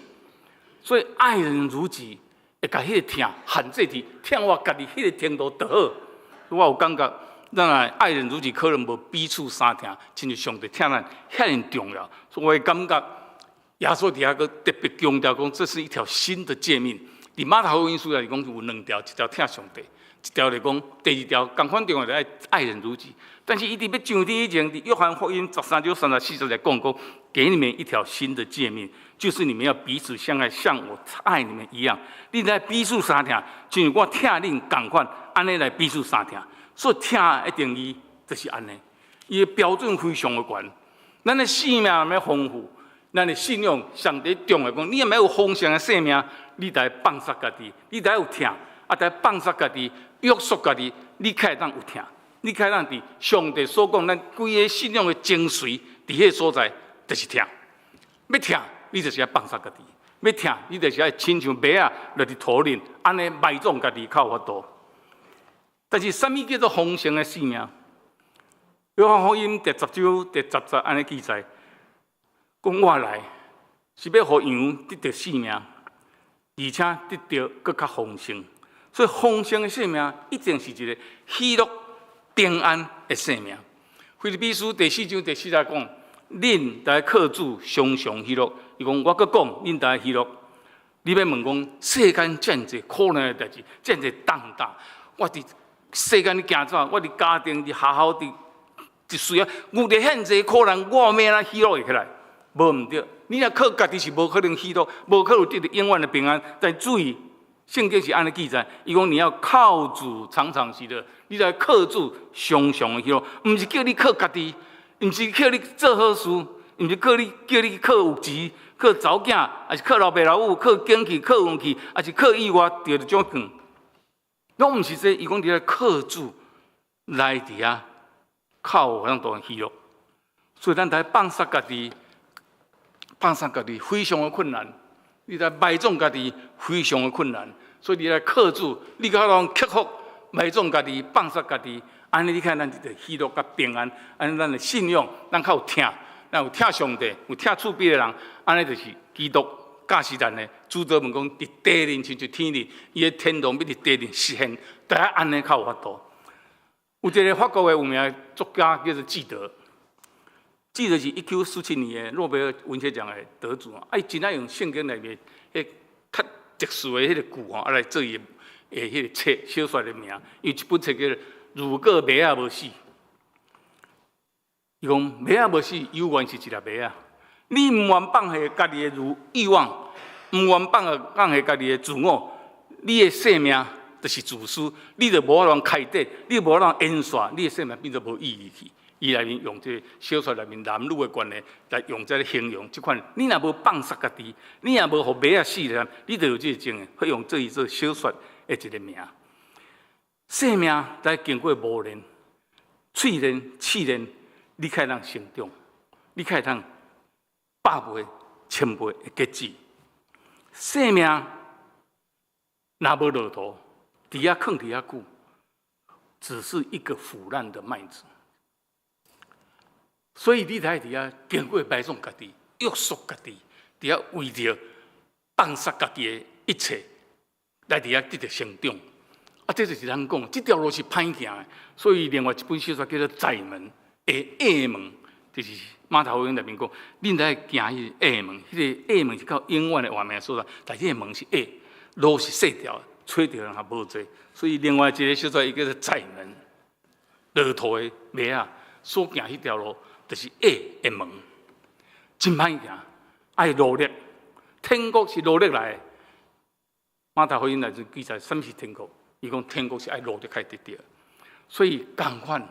所以愛人如己，會共彼個疼限制佇疼我家己彼個程度就好。我有感覺，咱來愛人如己，可能無彼此相疼，親像上帝疼咱遐爾重要。所以我會感覺耶穌佇遐閣特別強調講，這是一條新的誡命。佇馬太福音書來講有兩條，一條疼上帝，一條來講第二條仝款重要，就愛愛人如己。但是伊佇欲上天以前，佇約翰福音十三章三十四節來講講，給你們一條新的誡命，就是你們要彼此相愛，像我愛你們一樣。恁來彼此相疼，就像我疼恁仝款，按呢來彼此相疼。所以疼的定義就是按呢，伊的標準非常的懸。咱的生命欲豐富，咱的信仰上帝重要講，你若欲有豐盛的生命，你得放殺家己，你得有疼，啊，得放殺家己，約束家己，你才會當有疼，你才會當佇上帝所講，咱規个信仰的精髓，佇彼个所在就是疼。欲疼，你就是愛放殺家己；欲疼，你就是愛親像馬仔落佇土裡，按呢埋葬家己較有法度。但是，啥物叫做豐盛的生命？約翰福音第十章第十節按呢記載，講我來是欲予羊得著性命，而且得著閣較豐盛。所以，豐盛的生命一定是一个喜樂平安的生命。腓立比書第四章第四節講，恁著愛靠主常常喜樂。伊講我閣講，恁著愛喜樂。你欲問講，世間遮爾濟苦難的代誌，遮爾濟重擔，我佇世間咧行走，我佇家庭、佇學校、佇一歲啊，遇著遐爾濟苦難，我欲按怎喜樂會起來？無毋對，你若靠家己是無可能喜樂，無可能得著永遠的平安。但注意，聖經是按呢記載，伊講你要靠主常常喜樂，你著愛靠主常常的喜樂，毋是叫你靠家己，毋是叫你做好事，毋是叫你靠有錢、靠查某囝，抑是靠老爸老母、靠景氣、靠運氣，抑是靠意外著一種券。攏毋是這，伊講你愛靠主。來佇遐較有法度喜樂。所以咱著放殺家己，放殺家己非常的困難。你來埋葬家己非常的困難，所以你來靠主，你較通克服埋葬家己、放殺家己，按呢你看咱就喜樂佮平安，按呢咱的信仰，咱較有疼，咱有疼上帝，有疼厝邊的人，按呢就是基督教示咱的。主禱文講，佇地面親像天裡，伊的天堂欲佇地面實現，著愛按呢較有法度。有一个法國的有名作家叫做紀德，紀德是1947年的諾貝爾文學獎的得主啊！伊真愛用聖經內面彼較特殊的彼个句吼，來做伊的彼個冊小說的名。伊一本冊叫做《如果麥仔無死》，伊講麥仔無死，猶原是一粒麥仔。你毋願放下家己的慾望，毋願放下家己的自我，你的生命就是自私，你就無法度開展，你無法度延續，你的生命變做無意義去。伊內面用這个小說內面男女的關係來用這个形容這款。你若無放殺家己，你若無予麥仔死咧，你就有這个情形，會用這伊做小說的一個名。生命來經過磨練、淬煉、試煉，你才會當成長，你才會當百倍、千倍的結子。生命若無路途，佇遐囥佇遐久，只是一個腐爛的麥子。所以你著愛佇遐經過埋葬家己、約束家己，佇遐為著放殺家己的一切，來佇遐得著成長。啊，這就是咱講，這條路是歹行的。所以另外一本小說叫做《窄門》的隘門，就是馬太福音內面講，恁著愛行彼个隘門，彼个隘門是較永遠的活命所在，但彼个門是狹，路是細條，揣著人也無濟。所以另外一个小說伊叫做《窄門》，駱駝的馬仔所行彼條路，就是隘的門，真歹行，愛努力。天國是努力來的。馬太福音內就記載，啥物是天國？伊講天國是愛努力才會得著。所以仝款，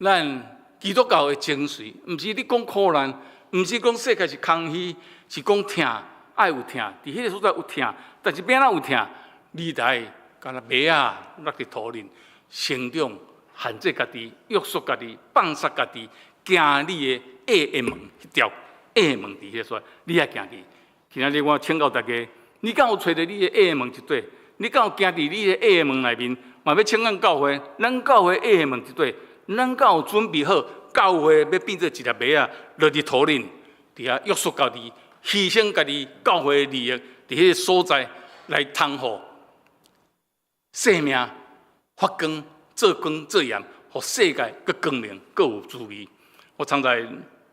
咱基督教的精髓，毋是你講苦難，毋是講世界是空虛，是講疼，愛有疼，佇彼个所在有疼，但是欲按怎有疼？你著愛敢若麥仔落佇土裡成長，限制家己，約束家己，放殺家己。行你的隘的門，彼條隘門佇彼个所在，你愛行去。今仔日我請教大家，你敢有揣著你的隘門一塊？你敢有行佇你的隘門內面？嘛欲請阮教會，咱教會隘門一塊，咱敢有準備好？教會欲變做一粒麥仔，落佇土裡，佇遐約束家己，犧牲家己教會的利益，佇彼个所在來通予生命發光、做光、做鹽，予世界閣光明、閣有滋味。我常在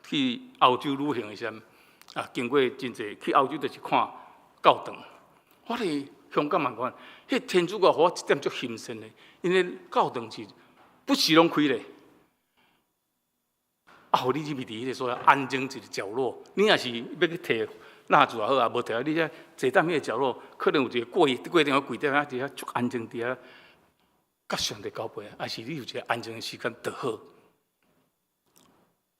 去歐洲旅行的時陣，啊，經過真濟去歐洲就是看教堂。我佇香港嘛看，彼天主教予我一點足新鮮的，因為教堂是不時攏開咧，啊，予你入去佇彼个所在安靜一個角落，你若是欲去提蠟燭也好啊，無提，你遐坐踮彼个角落，可能有一個櫃櫃頂個櫃點啊，佇遐足安靜佇遐，佮上帝交陪，還是你有一個安靜的時間就好。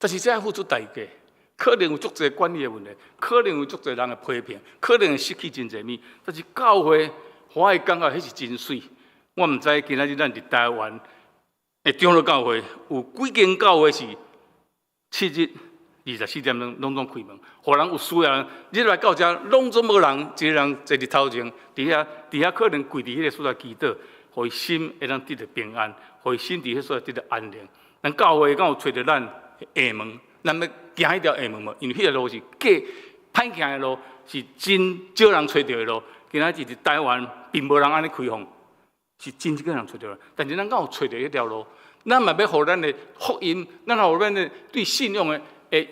但是這愛付出代價，可能有足濟管理的問題，可能有足濟人的批評，可能會失去真濟物。但是教會，我會感覺彼是真媠。我毋知今仔日咱佇台灣的長老教會有幾間教會是7日24點鐘攏總開門，予人有需要人入來到遮，攏總無人，一个人坐佇頭前，佇遐可能跪佇彼个所在祈禱，予伊心會當得著平安，予伊心佇彼所在得著安寧。咱教會敢有揣著咱隘門，咱欲行彼條隘門無？因為彼個路是過歹行的路，是真少人揣著的路。今仔日佇台灣並無人按呢開放，是真少人揣著。但是咱敢有揣著彼條路？咱嘛欲予咱的福音，咱予咱的對信仰的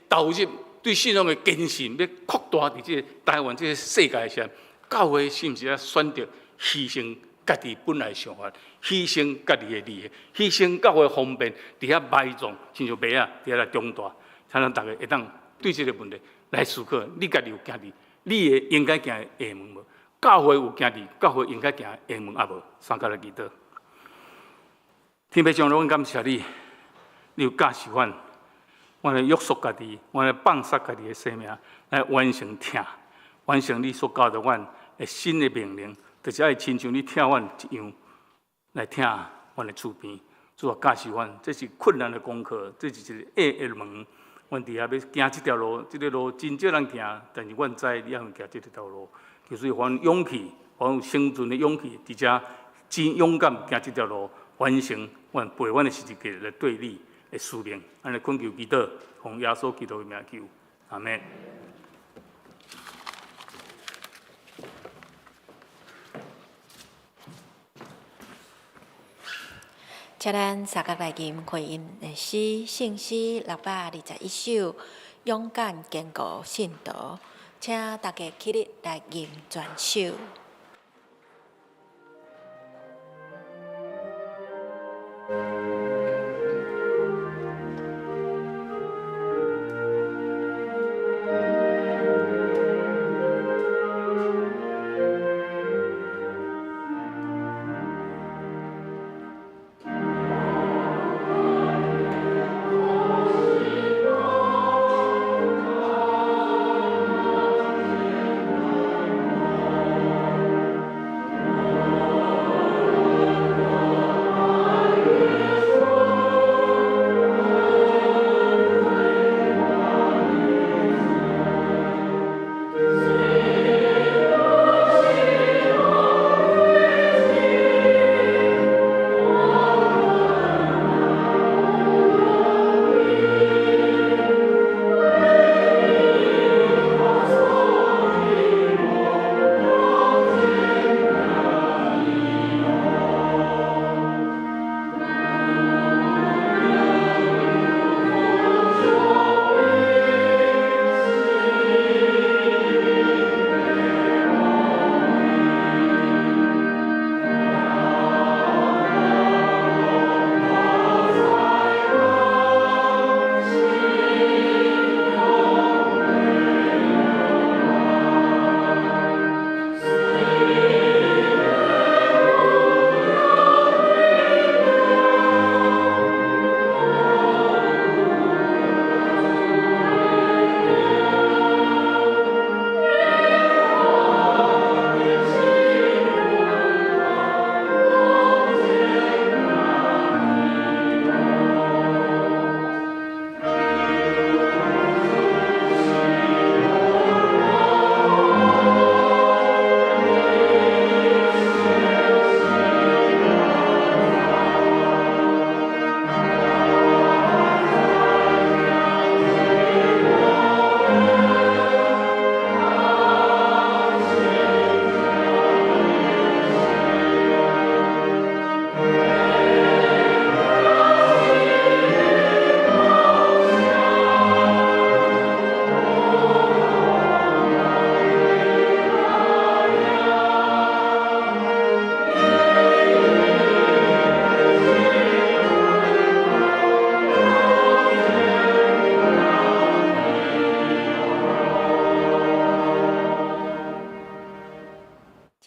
投入，對信仰的堅信，欲擴大佇這個台灣這個世界上，教會是毋是愛選擇犧牲家己本來想法，犧牲家己的利益，犧牲教會方便，佇遐埋葬，親像麥仔佇遐來長大，才咱逐个會當對這個問題來思考。你家己有行佇你的應該行的隘門無？教會有行佇教會應該行的隘門抑無？三跤來祈禱。天父上帝，阮感謝你，你有教示阮，阮來約束家己，阮來放殺家己的生命，來完成疼，完成你所教導阮的新的命令，就是愛親像你疼阮一樣，來疼阮的厝邊。主啊，教示阮，這是困難的功課，這是一個硬的門。阮佇遐欲行這條路，這个路真少人行，但是阮知你猶會行這條路。求主予阮勇氣，予阮有生存的勇氣，佇遮真勇敢行這條路，完成阮背阮的十字架來對你的使命。按呢懇求祈禱，奉耶穌基督的名求，阿們。請咱相佮來吟回應的詩，聖詩621首，勇敢堅固信徒，請大家起立來吟全首。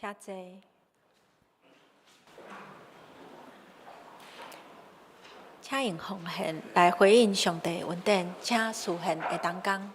請坐。請用奉獻來回應上帝恩典，請司獻的同工。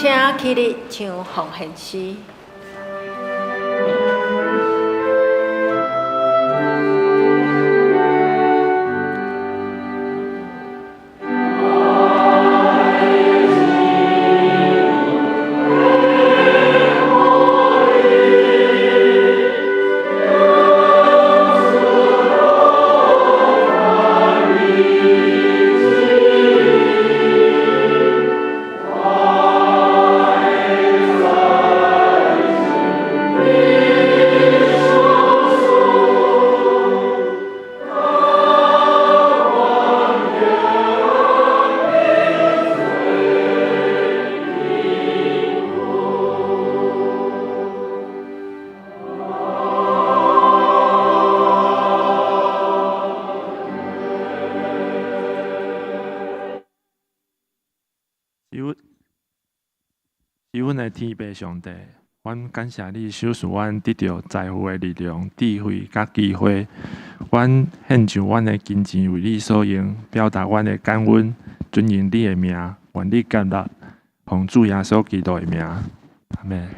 請起立唱奉獻詩。是阮的天父上帝，阮感謝你賞賜阮得著財富的力量、智慧佮機會。阮獻上阮的金錢為你所用，表達阮的感恩，尊榮你的名，願你接納，奉主耶穌基督的名，阿們。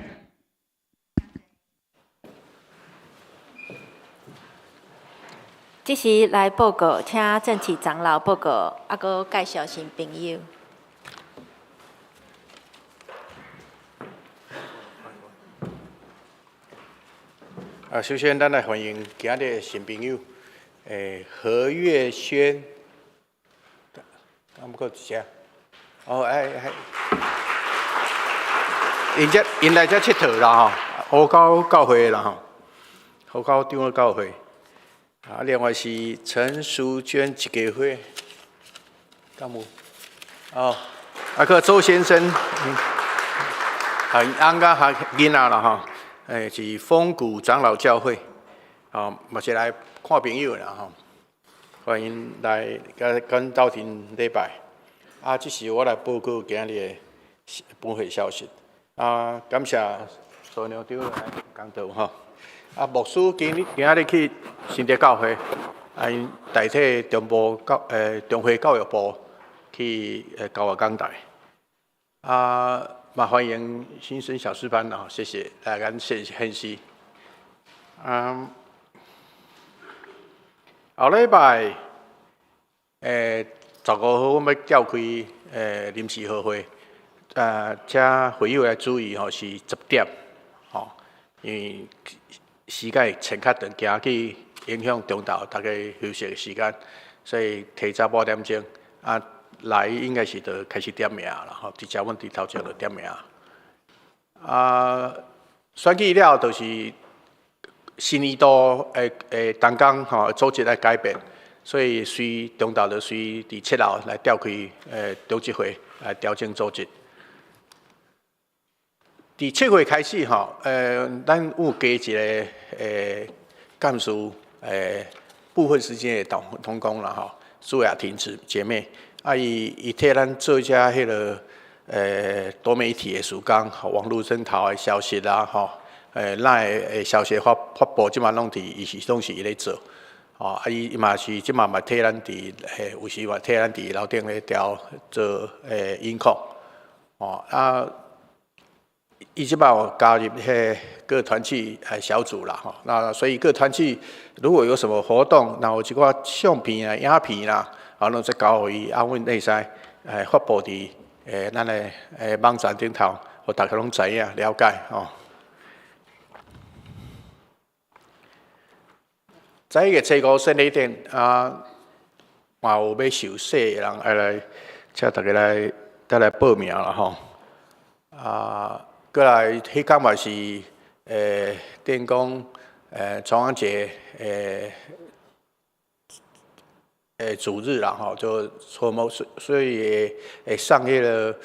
這時來報告，請正齊長老報告，猶閣介紹新朋友。啊，首先咱來歡迎今日的新朋友，何月軒，敢閣一聲？哦，哎哎，𪜶來遮𨑨迌啦吼，湖口教會的啦吼，湖口長老教會。啊，另外是陳淑娟一家伙，敢有？哦，啊，閣周先生，啊，𪜶翁佮哈囡仔啦吼。是豐谷長老教會，哦，嘛是來看朋友的啦吼，歡迎來佮阮鬥陣禮拜。啊，這是我來報告今日的本會消息。啊，感謝蘇娘長來講道吼。啊，牧師今仔日去新竹教會，啊，𪜶代替中部教中會教育部去教學講台。啊。嘛歡迎新生小詩班哦，謝謝來咱獻獻詩。啊，後禮拜15號，阮欲召開臨時合會，請會友來注意吼，是10點，吼，因為時間會穿較長，驚去影響中晝大家休息的時間，所以提早半點鐘啊。來應該是就開始點名啦，吼！直接阮佇頭前就點名。啊，選舉了後就是新年度的同工吼組織來改變，所以隨中晝就隨佇7樓來召開中執會來調整組織。佇7月開始吼，咱有加一个幹事部分時間的同工啦吼，蘇雅婷姐妹。啊！伊替咱做遮彼个多媒體的事工，網路頂頭的消息啦，吼，咱的消息發發佈，這馬攏佇伊是攏是伊咧做，吼，啊伊嘛是這馬嘛替咱佇有時嘛替咱佇樓頂咧調做音控，吼啊，伊這馬有加入彼各團契小組啦，吼，那所以各團契如果有什麼活動，若有一寡相片啊、影片啦。啊，攏則交予伊，啊，阮會使發布佇咱的網站頂頭，予大家攏知影了解吼。11月初5洗禮典啊，嘛有欲受洗的人愛來，請大家來再來報名啦吼。啊，閣來彼工嘛是殿講重陽節主日啦吼，就所以會送彼个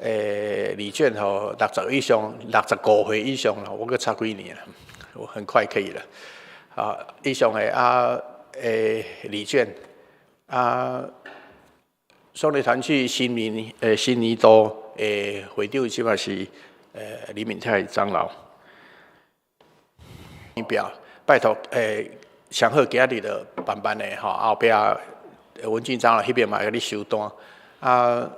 禮券吼，60以上、65歲以上啦，我閣差幾年啦，我很快可以了。啊，以上的啊禮券啊，創立團契新年度的會長這馬是李敏泰長老。表拜託上好今日就慢慢的吼，後壁文俊長老彼邊嘛會共你收單。啊，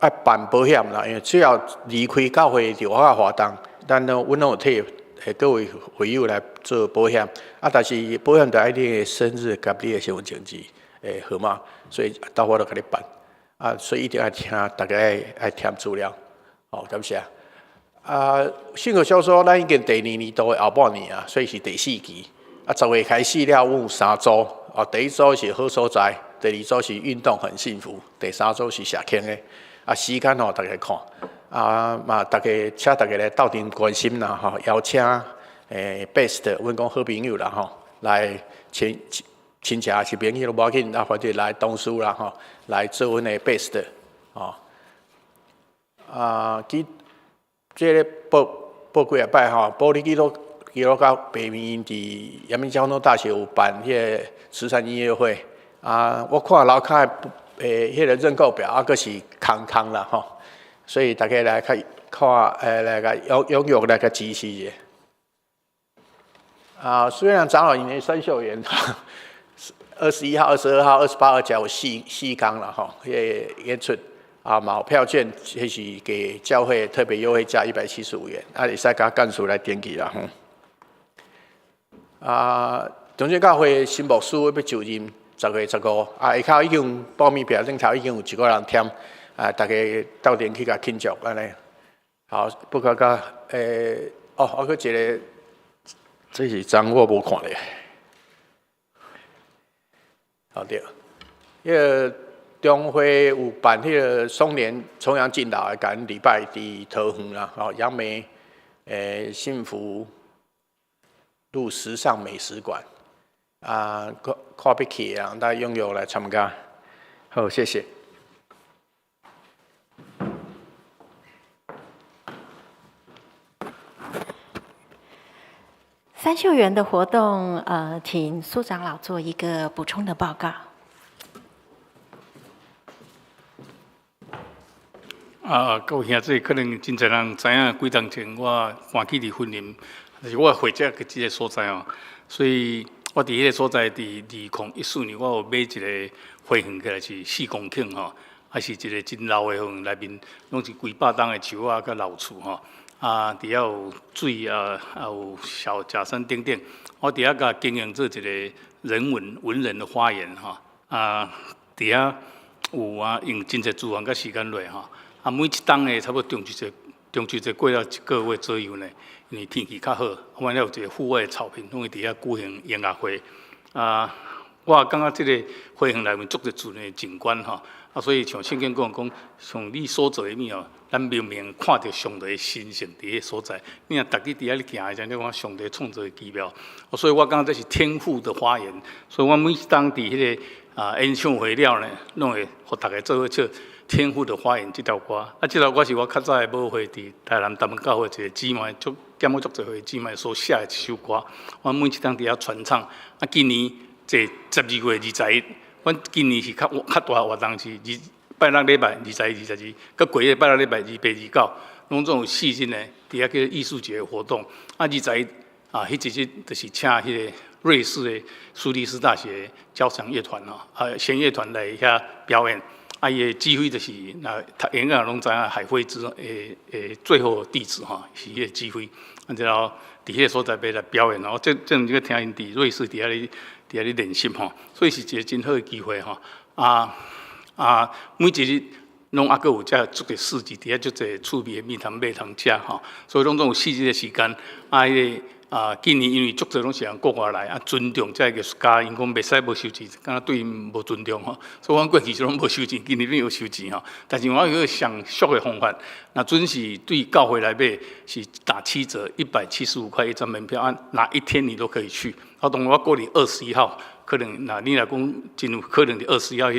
愛辦保險啦，因為只要離開教會就有活動，咱攏阮攏有替各位會友來做保險。啊，但是保險就愛你的生日佮你的身份證字的號碼，所以到我都共你辦。啊，所以一定愛聽大家愛愛填資料。好，感謝。啊，信和小組咱已經第二年度的後半年啊，所以是第四期。啊，10月開始了，阮有三組。啊，第一組是好所在，第二組是運動很幸福，第三組是社坑的。啊，時間吼，大家看。啊嘛，大家請大家來鬥陣關心啦吼，邀請best，阮講好朋友啦吼，來親親戚還是朋友攏無要緊，啊，或者來同事啦吼，來做阮的 best，吼。啊，其這个報報幾仔擺吼，保利基督教北面佇陽明交通大學有辦彼个慈善音樂會，啊，我看樓跤的彼个認購表，啊，閣是空空啦吼，所以大家來看看，來共踴躍來共支持者。啊，雖然長老營的三秀園，21號、22號、28號，才有四工啦吼，彼个演出。啊，嘛有票券，彼是給教會特別優惠價175元，啊，會使共幹事來登記啦吼。啊，長正教會新牧師欲就任10月15，啊，下跤已經報名表頂頭已經有一個人填，啊，大家鬥陣去共慶祝按呢。好，不過甲哦，還閣一个，這是昨我無看咧。好對，彼个中會有辦彼个松年重陽敬老的感恩禮拜，佇桃園啦，吼，楊梅幸福路時尚美食館，啊，看看欲去的人，大家踴躍來參加。好，謝謝。三秀園的活動，請蘇長老做一個補充的報告。啊，各位兄弟，可能真濟人知影，幾冬前我搬去佇雲林，就是我負責這个所在哦。所以我佇彼个所在，佇2014年，我有買一个花園起來是4公頃吼，啊是一个真老的花園，內面攏是幾百棟的樹仔佮老厝吼。啊，佇遐有水啊，啊有小假山等等。我佇遐共經營做一个人文文人的花園吼。啊，佇遐有啊，用真濟資源佮時間落吼。啊，每一冬的差不多中秋節，中秋節過了一个月左右呢，因為天氣較好，阮遐有一个戶外的草坪，攏會佇遐舉行音樂會。啊，我感覺這个花園內面足濟自然的景觀吼。啊，所以像聖經講講，像你所做的物哦，咱明明看著上帝的神聖佇彼所在。你若逐日佇遐咧行的時陣，你感覺上帝創造的奇妙。所以我感覺這是天父的花園。所以我每一冬佇彼个演唱會了呢，攏會予大家做伙唱天父的花園這條歌。啊，這條歌是我較早的母會佇台南東門教會一个姊妹，足減我足濟歲姊妹所寫的一首歌。我每一冬佇遐傳唱。啊，今年這12月21，阮今年是較較大活動是二拜六禮拜21、22，閣過個拜六禮拜28、29，攏總有4日呢，佇遐叫藝術節活動。啊，21啊，彼一日就是請彼個瑞士的蘇黎世大學交響樂團吼，啊，弦樂團來遐表演。啊，伊的指揮就是那讀音樂攏知影海慧茲的最後弟子吼，是彼个指揮。啊，然後佇彼个所在欲來表演，我這這陣時聽𪜶佇瑞士佇遐咧佇遐咧練習吼，所以是一个真好的機會吼。啊啊，每一日攏猶閣有遮足濟市集，佇遐足濟趣味的物通買通食吼，所以攏總有4日的時間。啊，彼个啊，今年因為足濟攏是人國外來，啊，尊重這藝術家，𪜶講袂使無收錢，敢若對𪜶無尊重吼。所以阮過去是攏無收錢，今年變有收錢吼。但是我有個上俗的方法，若準是對教會來買是打7折，175塊一張門票，啊，哪一天你都可以去。啊，當然我鼓勵21號，可能若你若講真有可能佇21號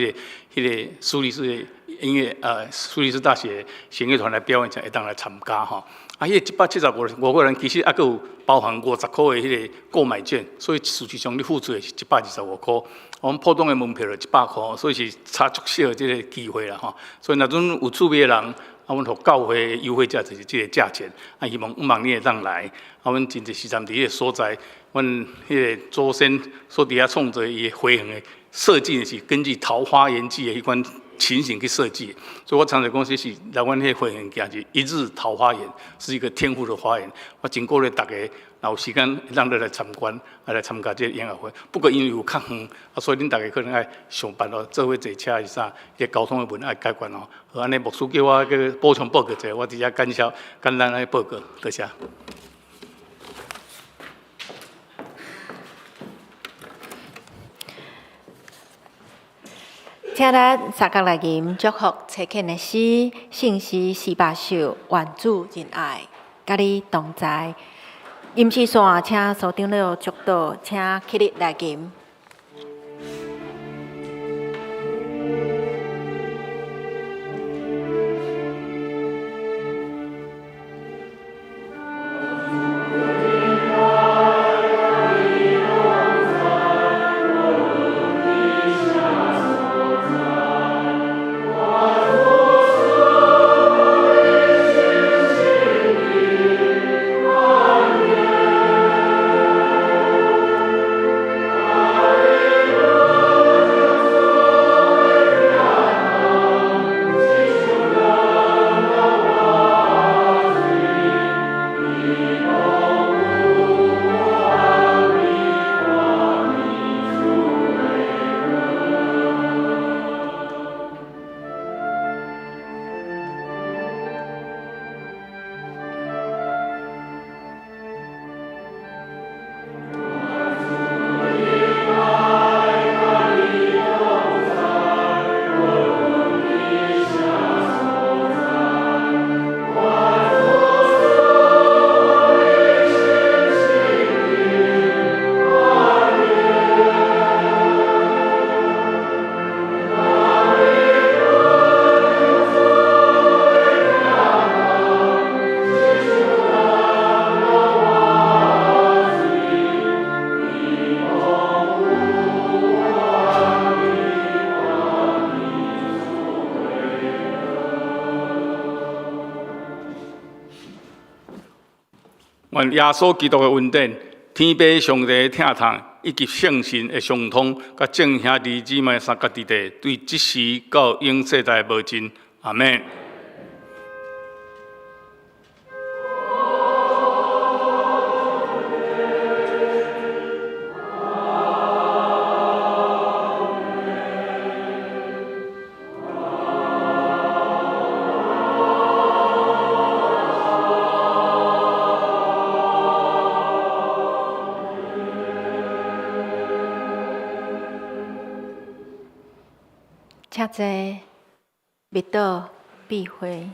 彼个蘇黎世的音樂蘇黎世大學弦樂團來表演，才會當來參加吼。啊，彼个175五個人，其實猶閣有包含50塊的彼個購買券，所以事實上你付出的是125塊。我們普通的門票就100塊，所以是差足少這个機會啦吼。所以若陣有趣味的人，啊，阮予教會優惠價就是這个價錢，啊，希望毋望你會當來。啊，阮真濟時陣佇彼个所在，阮彼个祖先所佇遐創造伊的花園的設計是根據《桃花源記》的彼款情形去設計。所以我常常講，這是來阮彼花園行是一日桃花源，是一個天賦的花園。我真鼓勵大家，若有時間咱就來參觀，來參加這個音樂會。不過因為有較遠，啊，所以恁大家可能愛想辦法做伙坐車還是啥，這個交通的問題愛解決哦。好，按呢牧師叫我去補充報告一下，我佇遮感謝簡單來報告，多謝。請咱三角來吟祝福齊慶的詩，聖詩400首，願主仁愛，佮你同在。吟詩線，請蘇長老祝禱，請起立來吟。願耶穌基督的恩典、天父上帝的疼痛，以及聖神的相通，佮眾兄弟姊妹三甲弟弟，對這時到永世代無盡。阿們。請坐，默禱，閉會。